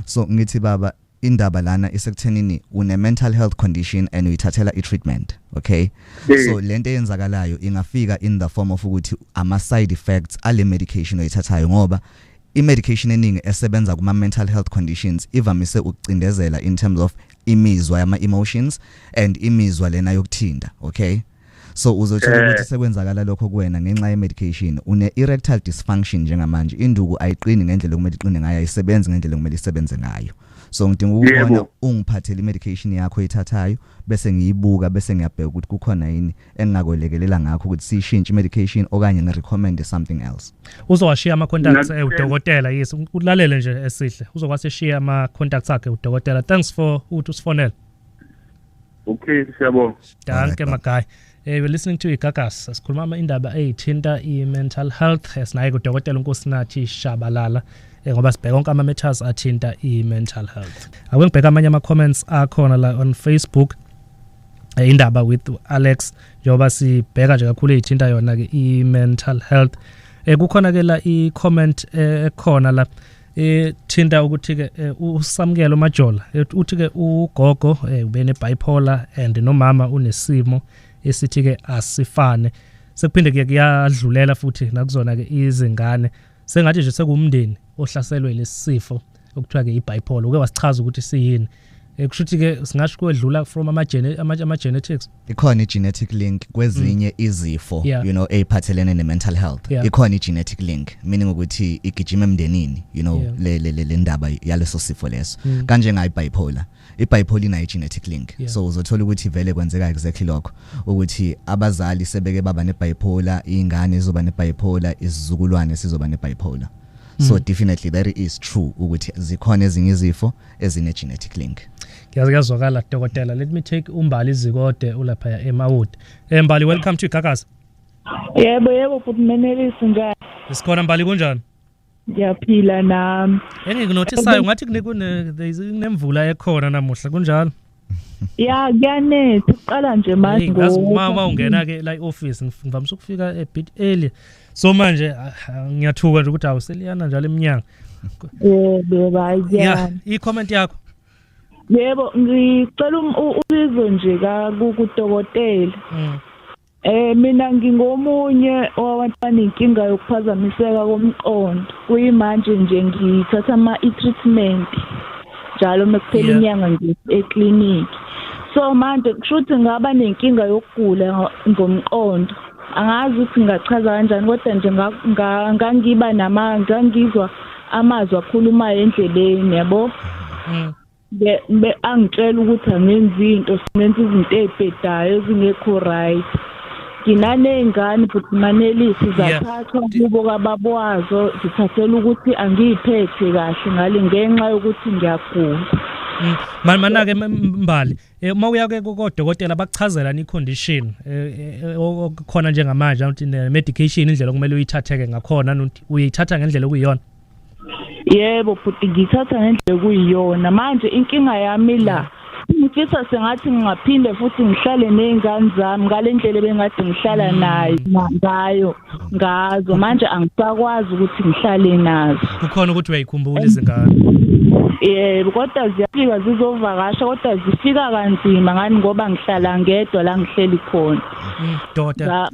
[SPEAKER 4] So ngithi baba, indaba lana isekuthenini une mental health condition and uyithathela i-treatment, okay? So lento eyenzakalayo ingafika in the form of ukuthi ama side effects ale medication oyithathayo, ngoba i-medication eningi esebenza kuma mental health conditions ivamise ukucindezela in terms of imizwa yama emotions and imizwa lena yokuthinta, okay? So uzothola ukuthi sekwenzakala lokho kuwena ngenxa ye medication, une erectile dysfunction njengamanje, induku ayiqini ngendlela okumele iqine ngayo, ayisebenzi ngendlela okumele isebenze ngayo. So ngidinga ukubona ungiphathele i-medication yakho oyithathayo, bese ngiyibuka, bese ngiyabheka ukuthi kukhona yini engingakwelekelela ngakho ukuthi sishintshe i-medication okanye ngirecommend something else.
[SPEAKER 3] Uzowashiya ama contacts udokotela, yes, ulalele nje Esihle, uzokwazi eshiya ama contacts akhe udokotela. Thanks for ukuthi usifonele.
[SPEAKER 9] Okay, siyabonga.
[SPEAKER 3] Danke Magaye. We're listening to Igagasi. Sikhuluma indaba eyithinta i-mental health. Sinaye kudokotela uNkosinathi Shabalala ngoba sibheka onke ama matters athinta i-mental health. Ake ngibheka amanye ama comments akhona la on Facebook. Indaba with Alex njengoba sibheka nje kakhulu eyithinta yona ke i-mental health. Kukhona ke la i-comment ekhona la thinta ukuthi ke uSamukelo Majola uthi ke ugogo ube ne bipolar and nomama unesimo esithi ke asifane, sekuphinde ke kuyadlulela futhi nakuzona ke izingane, sengathi nje sekumndeni ohlaselwe lesifo okuthiwa ke i-bipolar. Uke wasichaza ukuthi siyini? Kusho ukuthi ke singasho kwedlula from ama genetics,
[SPEAKER 4] ikhona i-genetic link kwezinye izifo, you know, eyiphathelene ne-mental health. Ikhona i-genetic link, meaning ukuthi igijima emndenini, you know, le le le ndaba yaleso sifo leso, kanje ngayi bipolar, i-bipolar inayo i-genetic link. So uzothola ukuthi vele kwenzeka exactly lokho, ukuthi abazali sebeke baba ne-bipolar, ingane izoba ne-bipolar, isizukulwane sizoba ne-bipolar. So definitely that is true ukuthi zikhona ezinye izifo ezine genetic link.
[SPEAKER 3] Ngiyazwakala dokotela. Let me take uMbali Zikode ulapha eMawudi. Mbali, welcome to Igagasi.
[SPEAKER 10] Yebo futhi Menelisi, njani?
[SPEAKER 3] Sikhona Mbali, kunjani?
[SPEAKER 10] Ngiyaphila nami.
[SPEAKER 3] Engikunotisayo ngathi kunemvula ekhona namuhla, kunjalo?
[SPEAKER 10] Ya, kuyanetha uqala nje manje.
[SPEAKER 3] Ngazi uma ungena ke la e-office ngivamise ukufika a bit early. So manje ngiyathuka nje ukuthi awuseliyana njalo eminyango.
[SPEAKER 10] Yebo, hayi.
[SPEAKER 3] Yeah, i-comment yakho.
[SPEAKER 10] Yebo, ngicela usizo nje kudokotela. Mina ngingomunye wabantu abanenkinga yokuphazamiseka komqondo. Kuyimanje nje ngithatha ama i-treatment njalo mekuphela inyanga nje eclinic. So manje kusho ukuthi ngaba nenkinga yokugula ngomqondo. Angazi ukuthi ngingachaza kanjani, kodwa nje ngangiba namandla, ngizwa amazwi akhulumayo endleleni, yabo. Angitshela ukuthi angenzi into, singenza izinto ezibhedayo ezingekho right. Nginaney'ngane futhi Manelisi zathathwa kubo kababa wazo, zithathela ukuthi angiyiphethe kahle ngale ngenxa yokuthi ngiyagula.
[SPEAKER 3] Mana-ke Mbali, uma uya ke kodokotela bakuchazela i-condition khona njengamanje ukuthi ne-medication indlela okumele uyithatheke ngakhona, uyithatha ngendlela okuyiyona?
[SPEAKER 10] Yebo futhi ngithatha ngendlela okuyiyona. Manje inkinga yami la, ngifisa sengathi ngingaphinde futhi ngihlale nezingane zami ngale ndlela ebengade ngihlala nayo ngayo ngazo. Manje angisakwazi ukuthi ngihlale nazo.
[SPEAKER 3] Kukhona ukuthi uyayikhumbula izingane?
[SPEAKER 10] Yebo, kodwa ziyafika zizovakasha, kodwa zifika kanzima ngani ngoba ngihlala ngedwa la ngihleli khona.
[SPEAKER 3] Doda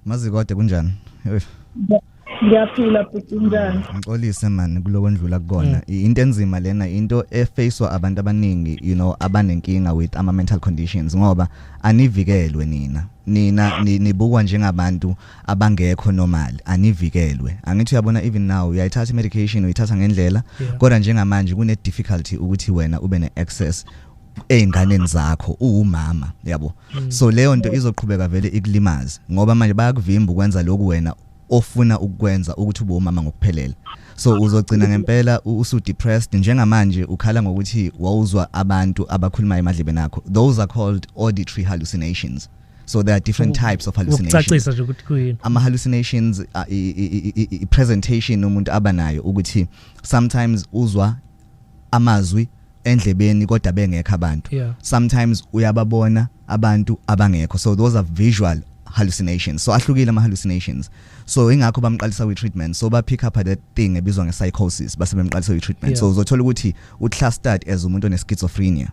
[SPEAKER 4] Mazikode, kunjani?
[SPEAKER 10] Ngiyaphila futhi, njani?
[SPEAKER 4] Ngixolise man kulokwendlula kukona. Into enzima lena, into efacewa abantu abaningi, you know, abanenkinga with ama mental conditions, ngoba anivikelwe nina. Nina nibukwa njengabantu abangekho normal, anivikelwe. Angithi uyabona even now uyayithatha medication, uyithatha ngendlela, kodwa njengamanje kune difficulty ukuthi wena ube ne access einganeni zakho uwumama, yabo. So leyo nto izoqhubeka vele ikulimaze, ngoba manje bayakuvimba ukwenza lokhu wena ofuna ukwenza ukuthi ube umama ngokuphelele. So uzogcina ngempela usu depressed. Njengamanje ukhala ngokuthi wawuzwa abantu abakhuluma emadlebeni akho. Those are called auditory hallucinations. So there are different types of hallucinations.
[SPEAKER 3] Ukucacisa nje ukuthi kuyini
[SPEAKER 4] ama hallucinations, i presentation umuntu abanayo ukuthi sometimes uzwa amazwi endlebeni kodwa bengekho abantu. Sometimes uyababona abantu abangekho. So those are visual hallucinations. So ahlukile ama hallucinations. So ingakho bamqalisa with treatment. So ba pick up that thing ebizwa nge psychosis base bemqalisa with treatment. So uzothola ukuthi u clustered as umuntu one schizophrenia.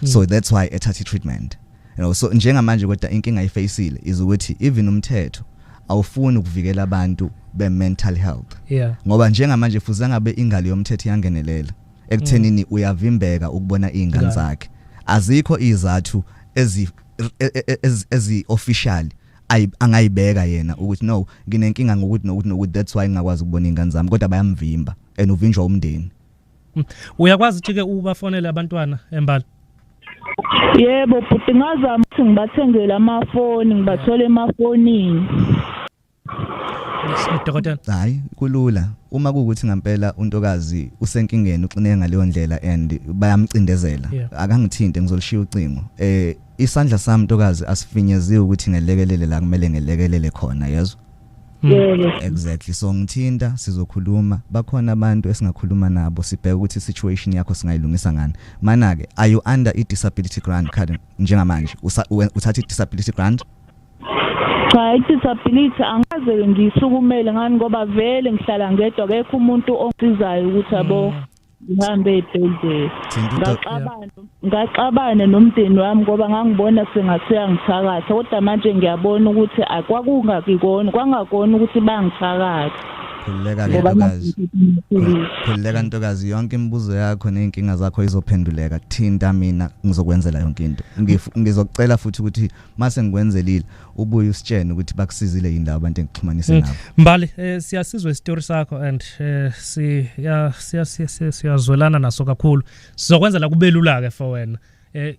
[SPEAKER 4] So that's why ethatha treatment. You know, so njengamanje kodwa inkinga ayifacile is ukuthi even umthetho awufuni ukuvikela abantu be mental health. Ngoba njengamanje fuze ngabe ingalo yomthetho iyangenelela ekuthenini uyavimbeka ukubona izingane zakhe. Azikho izathu ezi official angayibeka yena ukuthi no nginenkinga ngokuthi nokuthi nokuthi, that's why ngingakwazi ukubona ingane zami, kodwa bayamvimba and uvinjwa umndeni.
[SPEAKER 3] Uyakwazi ukuthi ke ubafonele abantwana embali?
[SPEAKER 10] Yebo bhuti, ngazama ukuthi ngibathengele amafoni, ngibathole emafonini.
[SPEAKER 3] Dokotela,
[SPEAKER 4] hayi kulula uma kuukuthi ngempela untokazi usenkingeni uxineke ngaleyo ndlela and bayamcindezela, akangithinte, ngizolishiya ucingo. Isandla sami, ntokazi, asifinyeziwe ukuthi ngelekelele la kumele ngelekelele khona, yezwa?
[SPEAKER 10] Yebo.
[SPEAKER 4] Exactly. So ngithinta, sizokhuluma, bakhona abantu esingakhuluma nabo, sibheke ukuthi situation yakho singayilungisa ngani. Mana ke, are you under i disability grant card njengamanje? Uthatha i disability grant?
[SPEAKER 10] Cha, i-disability angaze ngiyisukumele ngani, ngoba vele ngihlala ngedwa, akekho umuntu ongisizayo ukuthi abo ngihambe ey'bhedlela. Ngaxabana nomndeni wami ngoba ngangibona sengathi uyangithakatha, kodwa manje ngiyabona ukuthi akwakungakikona, kwangakona ukuthi bangithakatha.
[SPEAKER 4] Khululeka ke ntokazi, khululeka ntokazi, yonke imibuzo yakho nezinkinga zakho izophenduleka. Thinta mina, ngizokwenzela yonke into. Ngizokucela futhi ukuthi mase ngikwenzelile ubuye usitshene ukuthi bakusizile yini labo abantu engixhumanise nabo.
[SPEAKER 3] Mbali, siyasizwa isitori sakho and siyazwelana naso kakhulu. Sizokwenzela kube lula ke for wena.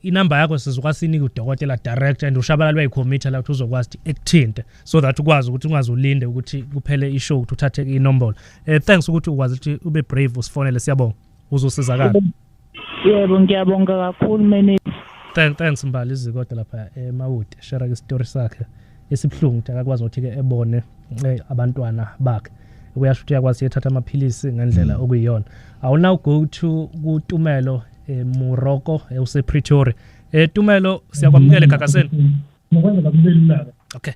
[SPEAKER 3] Inamba yakho sizokwazi inika udokotela direct and uShabalala uyayicommit la ukuthi uzokwazi ukuthi ekuthinte so that ukwazi ukuthi ungazulinde ukuthi kuphele ishow ukuthi uthathe inombolo. Thanks ukuthi ukwazi ukuthi ube brave usifonele, siyabonga, uzosizakala.
[SPEAKER 10] Yebo, ngiyabonga kakhulu manager.
[SPEAKER 3] Thanks Mbali izikodwa lapha eMawuti, share ke story sakhe esibhlungu ukuthi akakwazi ukuthi ke ebone abantwana bakhe. Uyasho ukuthi uyakwazi ethatha amaphilisi ngendlela okuyiyona. I will now go to kuTumelo Morocco use Pretoria. Tumelo, siyakwamukela eGagasini. Okay.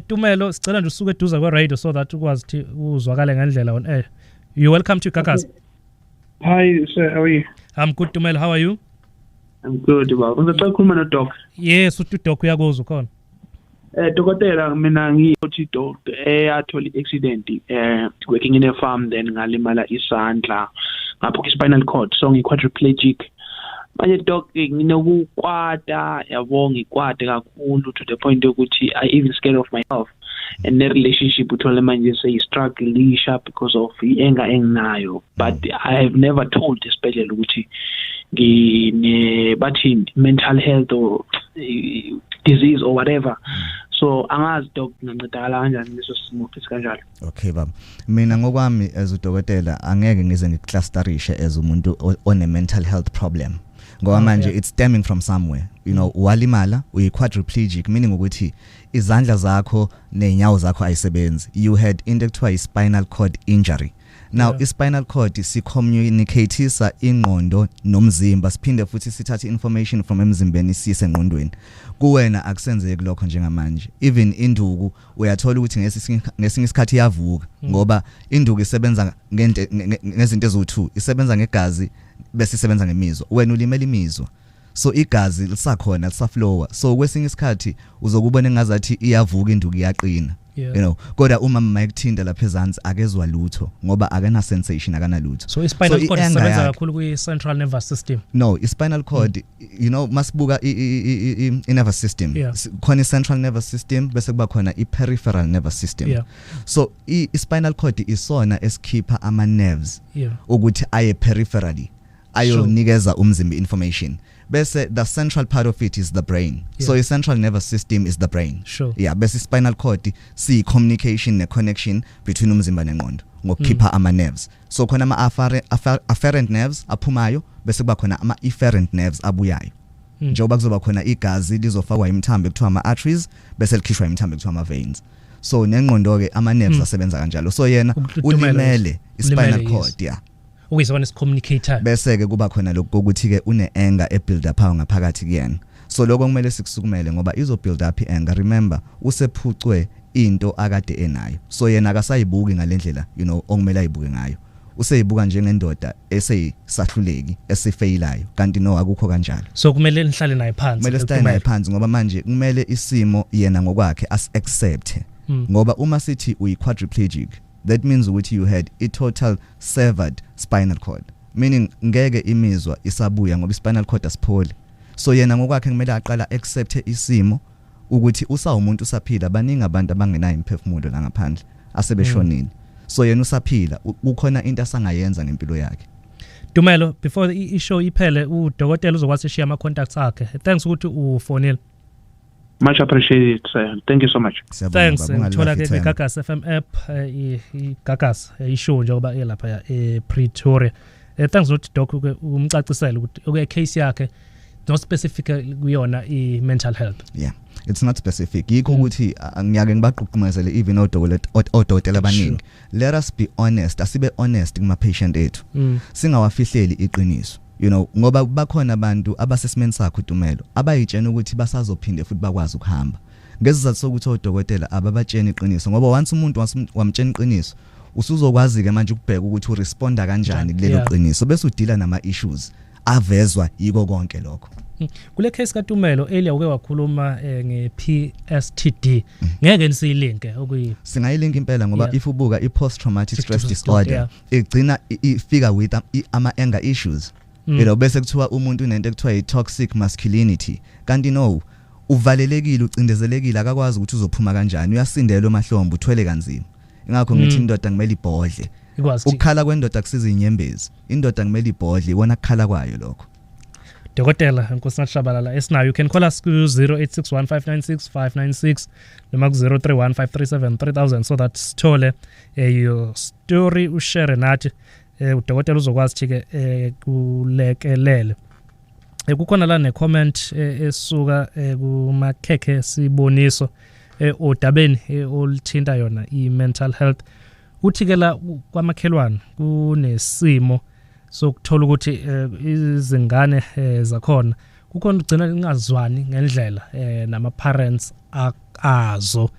[SPEAKER 3] Tumelo, sicela nje usuke eduze kwe radio so that ukwazi ukuthi uzwakale ngendlela on air. You welcome to Gagasi.
[SPEAKER 11] Hi sir, how are you?
[SPEAKER 3] I'm good, Tumelo, how are you?
[SPEAKER 11] I'm good, baba. Ngicela ukukhuluma no doc.
[SPEAKER 3] Yes, uDoc uyakuzwa khona.
[SPEAKER 11] Dokotela, mina ngiyothi doc athola accident working in a farm, then ngalimala isandla ngapho spinal cord, so ngi quadriplegic. Manje doc, nginokukwata, yabo, ngikwate kakhulu to the point yokuthi I even scared of myself, and the relationship uthole manje say strugglisha because of i-anger enginayo, but I have never told especially ukuthi ngine bathi mental health or disease or whatever. So angazi doc ngincedakala kanjani leso simo esikanjalo.
[SPEAKER 4] Okay baba, mina ngokwami as udokotela angeke ngize ngiclusterishe as umuntu one mental health problem, ngoba manje it's stemming from somewhere, you know. Walimala, uyi quadriplegic, meaning ukuthi izandla zakho nezinyawo zakho ayisebenzi. You had into ekuthiwa i-spinal cord injury. Now i-spinal cord si-communicatisa ingqondo nomzimba, siphinde futhi sithathe information from emzimbeni siyise engqondweni. Kuwena akusenzeki lokho njengamanje. Even induku uyathola ukuthi ngesinye isikhathi iyavuka, ngoba induku isebenza ngezinto eziwu2, isebenza ngegazi bese isebenza ngemizwa. Wena ulimela imizwa, so igazi lisakhona, lisaflowa, so kwesinye isikhathi uzokubona engazathi iyavuka induku, iyaqina. You know, kodwa uma mama ekuthinta lapha ezansi akezwa lutho ngoba akana sensation, akana lutho.
[SPEAKER 3] So i-spinal cord isebenza kakhulu kwi-central nervous system.
[SPEAKER 4] No, i-spinal cord, you know, masibuka i-nervous system, khona i-central nervous system bese kuba khona i-peripheral nervous system. So i-spinal cord isona esikhipha ama-nerves ukuthi aye peripherally, ayonikeza umzimba information. Bese the central part of it is the brain. So the central nervous system is the brain. Yeah, bese spinal cord si communication ne connection between umzimba nengqondo ngokukhipha ama nerves. So khona ama afferent nerves aphumayo, bese kuba khona ama efferent nerves abuyayo. Njengoba kuzoba khona igazi lizofakwa imithambo ekuthiwa ama arteries bese likhishwa imithambo ekuthiwa ama veins. So nengqondo ke ama nerves asebenza kanjalo. So yena ulimele i-spinal cord, yeah.
[SPEAKER 3] Okuyisona isicommunicator.
[SPEAKER 4] Bese ke kuba khona lokho ukuthi ke une anger e build up ngaphakathi kuyena. So lokho kumele sikusukumele ngoba izo build up i-anger. Remember, usephucwe into akade enayo. So yena akasayibuki ngalendlela, you know, okumele ayibuke ngayo. Useyibuka njengendoda eseyisahluleki, esifeyilayo, kanti no, akukho kanjalo.
[SPEAKER 3] So kumele nihlale naye phansi.
[SPEAKER 4] Kumele sihlale naye phansi ngoba manje kumele isimo yena ngokwakhe as accept. Ngoba uma sithi uyi quadriplegic, that means ukuthi you had a total severed spinal cord, meaning ngeke imizwa isabuya ngoba spinal cord asipholi. So yena ngokwakhe kumele aqala accept isimo ukuthi usawumuntu, usaphila. Baningi abantu abangenayo imphefumulo la ngaphandle asebeshonile. So yena usaphila, kukhona into asangayenza ngempilo yakhe.
[SPEAKER 3] Tumelo, before i-show iphele, udokotela uzokwazi ishiya ama contacts akhe. Thanks ukuthi ufonile.
[SPEAKER 11] Much appreciated, sir. Thank you so much.
[SPEAKER 3] Thanks. Ngithola ke Gagasi FM app, iGagasi ishow njengoba elapha ePretoria. Thanks nothi doc umcacisele ukuthi okay case yakhe Not specific kuyona i mental health.
[SPEAKER 4] Yeah, it's not specific. Yikho ukuthi ngiyake ngibagqugqumezele even odokotela abaningi, let us be honest, asibe honest kuma patient ethu, singawafihleli iqiniso, ngoba bakhona abantu abasesimeni sakho uTumelo abayitshena ukuthi basazophinde futhi bakwazi ukuhamba ngesizathu sokuthi odokotela ababatsheni iqiniso, ngoba once umuntu wamtshena iqiniso usuzokwazi ke manje ukubheka ukuthi uresponda kanjani kulelo qiniso, bese udila nama issues avezwa yiko konke lokho.
[SPEAKER 3] Kule case kaTumelo earlier uke wakhuluma nge-PSTD, ngeke nisiyilinke okuyi
[SPEAKER 4] singayilink impela, ngoba if ubuka i-post traumatic stress disorder igcina ifika with ama anger issues, bese kuthiwa umuntu unento ekuthiwa i-toxic masculinity, kanti no, uvalelekile, ucindezelekile, akakwazi ukuthi uzophuma kanjani, uyasindelwa emahlombe, uthwele kanzima. Ingakho ngithi indoda kumele ibhodle, ukukhala kwendoda kusiza inyembezi, indoda kumele ibhodle, ibona kukhala kwayo lokho.
[SPEAKER 3] Dokotela Nkosinathi Shabalala esinayo, you can call us ku 0861596596 noma ku 0315373000 so that sithole your story, ushare nathi, udokotela uzokwazi ukuthi ke kulekelele. Kukhona la ne comment esuka kuMakhekhe Siboniso odabeni oluthinta yona i mental health. Uthi ke la kwamakhelwane kunesimo sokuthola ukuthi izingane zakhona kukhona ugcina ingazwani ngendlela nama parents azo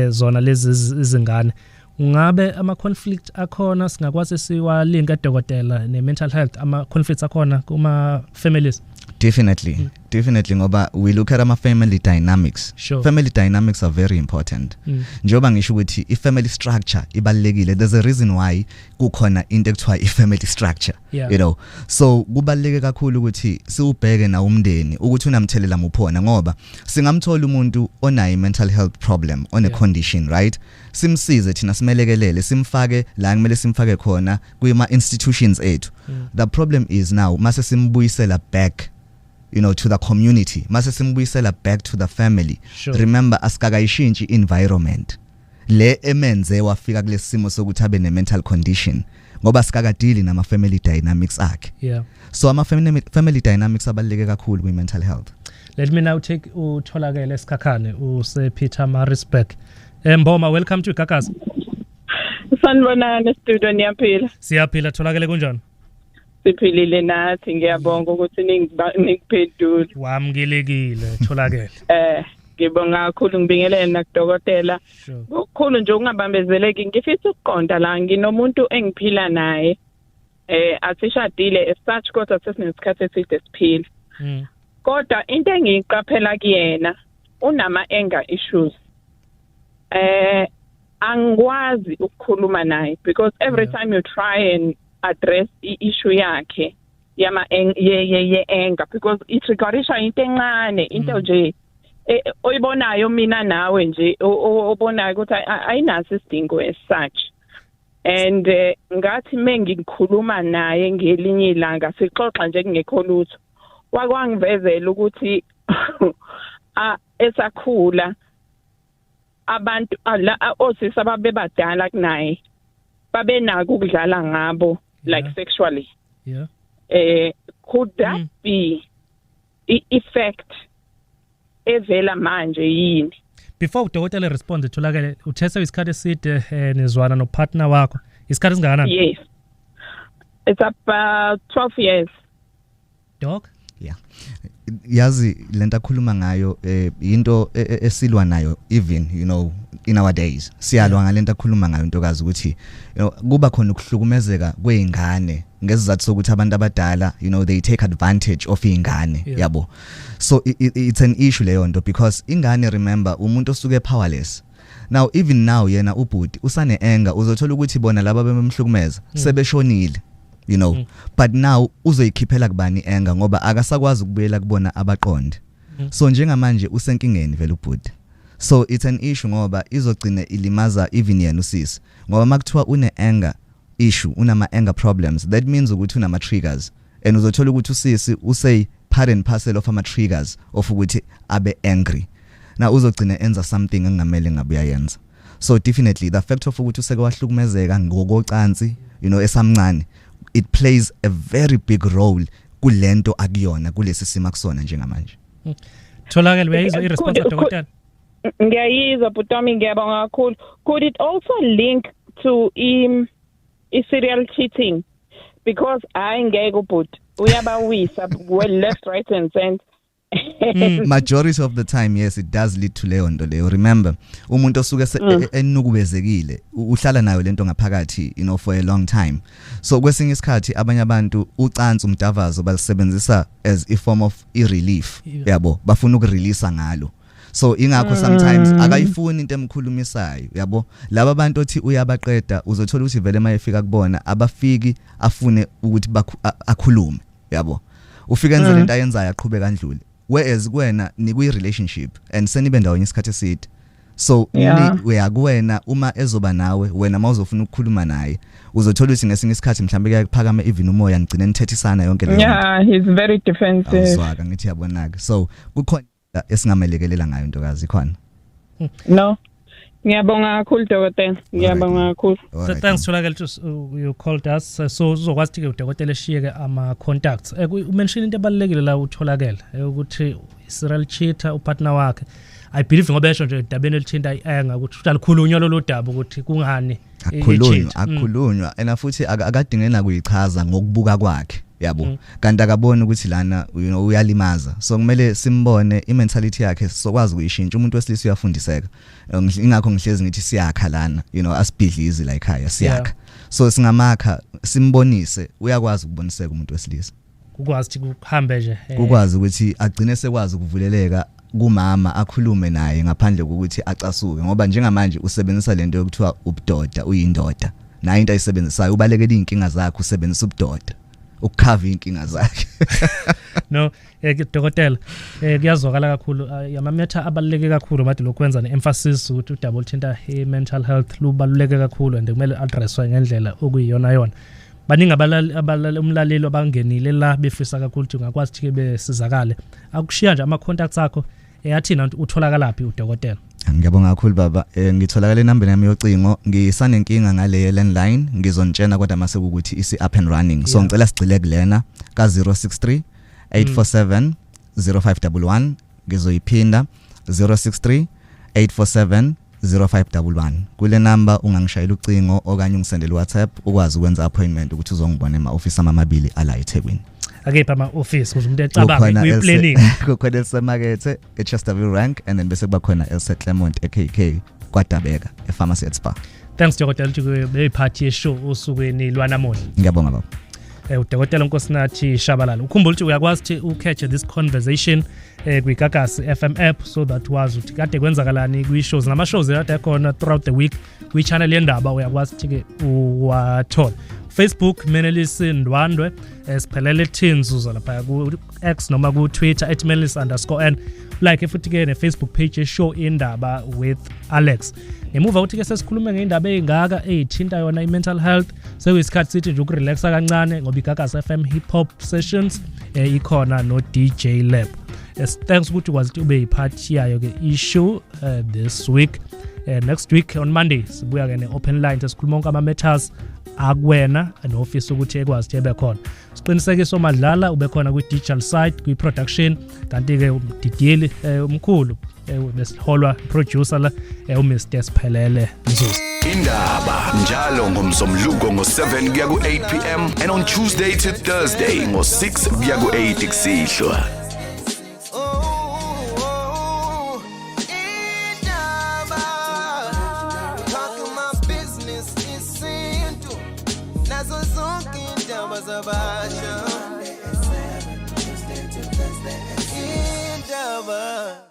[SPEAKER 3] zona lezi izingane. Ungabe ama conflict akhona singakwazi siwalinka dokotela ne mental health, ama conflicts akhona kuma families?
[SPEAKER 4] Definitely, definitely, ngoba we look at ama family dynamics.
[SPEAKER 3] Sure.
[SPEAKER 4] Family dynamics are very important. Njengoba ngisho ukuthi i family structure ibalekile, there's a reason why kukhona into ekuthiwa i family structure, so kubaleke kakhulu ukuthi siubheke na umndeni ukuthi unamthelela muphona, ngoba singamthola umuntu onayo mental health problem, on a condition, right? Simsize thina, simelekelele, simfake la kumele simfake khona kuma institutions ethu. The problem is now mase simbuyisela back, to the community, mase simbuyisela back to the family.
[SPEAKER 3] Sure.
[SPEAKER 4] Remember, asikakayishintshi environment le emenze wafika kulesimo sokuthi abe ne mental condition, ngoba sikakadili nama family dynamics akhe. So ama family dynamics abaluleke kakhulu kwi mental health.
[SPEAKER 3] Let me now take uTholakele Sikhakhane use Pietermaritzburg. Mboma, welcome to Gagasi.
[SPEAKER 12] Sanibonani studio, niyaphila?
[SPEAKER 3] Siyaphila Tholakele, kunjani?
[SPEAKER 12] Siphilile nathi, ngiyabonga ukuthi ningiphendule.
[SPEAKER 3] Wamkelekile Tholakele.
[SPEAKER 12] Ngibonga kakhulu, ngibingelele nakudokotela. Ngokukhulu nje ukungabambezeleki, ngifisa ukuqonda la nginomuntu engiphila naye. Asishadile as such, kodwa sesinesikhathi eside siphila. Kodwa into engiyiqaphela kuyena, unama anger issues. Angikwazi ukukhuluma naye because every time you try and address i-issue yakhe yama ye anger, because itriggerisha into encane, into nje oyibonayo mina nawe nje obonayo ukuthi ayinaso isidingo as such. And ngathi mengikhuluma naye ngelinye ilanga sixoxa nje kungekho lutho, wakwangivezela ukuthi esakhula abantu osisi ababebadala kunaye babenako ukudlala ngabo, like sexually. Could that be i-effect evela manje yini?
[SPEAKER 3] Before udokotela respond, Tholakele, uthethe isikhathi eside nizwana no partner wakho, isikhathi singakanani?
[SPEAKER 12] Yes, it's about 12 years.
[SPEAKER 3] Doc?
[SPEAKER 4] Yeah, yazi lento akhuluma ngayo into esilwa nayo even in our days, siyalwa ngalento akhuluma ngayo intokazi, ukuthi kuba khona ukuhlukumezeka kweingane ngesizathu sokuthi abantu abadala they take advantage of ingane, yabo. So it's an issue leyo nto, because ingane, remember, umuntu osuke powerless. Now even now yena ubhuti usane anger, uzothola ukuthi bona laba bemhlukumeza sebeshonile, but now uzoyikhiphela kubani anger, ngoba akasakwazi ukubuyela kubona abaqonde. So njengamanje usenkingeni vele ubhuti. So it's an issue ngoba izogcina ilimaza even yena usisi, ngoba makuthiwa une anger issue, unama anger problems, that means ukuthi unama triggers, and uzothola ukuthi usisi usay part and parcel of ama triggers of ukuthi abe angry. Now uzogcina enza something engamele ngabe uyayenza. So definitely the fact of ukuthi useke wahlukumezeka ngokocansi, esamncane, it plays a very big role Kulento akuyona, kulesi simo akusona njengamanje.
[SPEAKER 3] Tholakele, uyayizwa i-response kadokotela?
[SPEAKER 12] Ngiyayizwa, bhuti wami, ngiyabonga kakhulu. Could it also link to i-serial cheating? Because hayi, ngeke, ubhuti uyabawisa well, left, right and center.
[SPEAKER 4] Majority of the time, yes, it does lead to leyo nto leyo. Remember, umuntu osuke enukubezekile uhlala nayo lento ngaphakathi for a long time. So kwesinye isikhathi abanye abantu ucansi, umdavazo, balisebenzisa as a form of i-relief, yabo, bafuna ukurelease ngalo. So ingakho sometimes akayifuni into emkhulumisayo, yabo. Laba bantu othi uyabaqeda, uzothola ukuthi vele mayefika kubona abafiki afune ukuthi akhulume, yabo. Ufika enze lento ayenzayo, aqhubeka andlule, whereas kuwena nikwi relationship and senibe ndawonye isikhathi eside, so uyakuwena uma ezoba nawe, wena mawuzofuna ukukhuluma naye, uzothola ukuthi ngesinye isikhathi mhlawumbe kuyaphakama even umoya, nigcine nithethisana yonke leyo nto.
[SPEAKER 12] Yeah, he's very defensive.
[SPEAKER 4] Awuzwaka ngithi yabonaka, so kukhona esingamelekelela ngayo, ntokazi, khona.
[SPEAKER 12] No, ngiyabonga kakhulu, dokotela, ngiyabonga kakhulu.
[SPEAKER 3] So thanks, Tholakele, to you called us. So uzokwazi ke udokotela eshiyeke ama contacts. Umention into ebalulekile la uTholakele, ukuthi serial cheater upartner wakhe. I believe ngoba esho nje edabeni elithinta i-anger ukuthi alikhulunywa lolu daba ukuthi kungani
[SPEAKER 4] Akukhulunywa.
[SPEAKER 3] e-cheat.
[SPEAKER 4] Akukhulunywa, and futhi akadinge nakuyichaza ngokubuka kwakhe, yabo, kanti akaboni ukuthi lana uyalimaza. So kumele simbone i-mentality yakhe, sokwazi ukuyishintsha. Umuntu wesilisa uyafundiseka. Ingakho ngihlezi ngithi siyakha lana, asibhidlizi la ekhaya, siyakha. So singamakha, simbonise, uyakwazi ukuboniseka umuntu wesilisa.
[SPEAKER 3] Ukwazi ukuthi kuhambe nje.
[SPEAKER 4] Kukwazi ukuthi agcine sekwazi ukuvuleleka kumama, akhulume naye ngaphandle kokuthi acasuke, ngoba njengamanje usebenzisa lento yokuthiwa ubudoda, uyindoda. Nayo into ayisebenzisayo, ubalekela inkinga zakhe, usebenzisa ubudoda ukukhava inkinga zakhe.
[SPEAKER 3] No, dokotela, kuyazwakala kakhulu. Ama-matter abaluleke kakhulu made lokhu kwenza ne-emphasis ukuthi udaba oluthinta i-mental health lubaluleke kakhulu and kumele addresswe ngendlela okuyiyona yona. Baningi abalali umlaleli abangenile la befisa kakhulu ukuthi ungakwazi ukuthi ke besizakale. Akushiya nje ama-contacts akho, athina utholakalaphi udokotela?
[SPEAKER 4] Ngiyabonga kakhulu, baba. Ngitholakala enambeni yami yocingo. Ngisanenkinga ngale landline, ngizontshena kodwa mase kukuthi isi up and running. So ngicela sigcile kulena ka 063 847 0511. Ngizoyiphinda, 063 847 0511. Kule number ungangishayela ucingo okanye ungisendele WhatsApp, ukwazi ukwenza appointment ukuthi uzongibona ema office amabili ala eThekwini.
[SPEAKER 3] Akephi ama-office ukuze umuntu ecabange
[SPEAKER 4] Kukhona
[SPEAKER 3] kwi-planning?
[SPEAKER 4] Kukhona elisemakethe eChesterville Rank, and then bese kuba khona elise Claremont eKK KwaDabeka ePharmacy at Spa.
[SPEAKER 3] Thanks, dokotela, ukuthi beyiphathi yeshow osukwini lwanamuhla.
[SPEAKER 4] Ngiyabonga, baba.
[SPEAKER 3] Udokotela Nkosinathi Shabalala. Ukhumbule ukuthi uyakwazi ukuthi ucatch this conversation kwiGagasi FM app, so that wazi ukuthi kade kwenzakalani kwi-shows nama-shows ekade ekhona throughout the week kwi-channel yendaba, uyakwazi ukuthi-ke uwathola. Facebook, Menelisi Ndwandwe, siphelele Thinzuzo lapha ku-X noma ku-Twitter @menelisi_n. Like futhi-ke ne-Facebook page yeshow, Indaba with Alex. Ngemuva ukuthi-ke sesikhulume ngey'ndaba ey'ngaka ey'thinta yona i-mental health, sekuyisikhathi sithi nje ukurelaxa kancane ngoba iGagasi FM Hip Hop Sessions ikhona no-DJ Lab. Thanks ukuthi ukwazi ukuthi ube yiphathi yayo-ke issue this week. Next week on Monday sibuya-ke ne-open line, sesikhuluma wonke ama-matters akuwena nofisa ukuthi ekwazi ukuthi ebe khona. Siqinisekiso Madlala ube khona kwi-digital side, kwi-production, kanti-ke umdidiyeli omkhulu besiholwa producer la, uMr Siphelele Nzuza.
[SPEAKER 2] Indaba njalo ngomsombuluko ngo7 kuya ku8 pm and on Tuesday to Thursday ngo6 kuya ku8 kusihlwa.
[SPEAKER 1] Oh, indaba, talking my business, isintu nazo zonke indaba zabasha, indaba.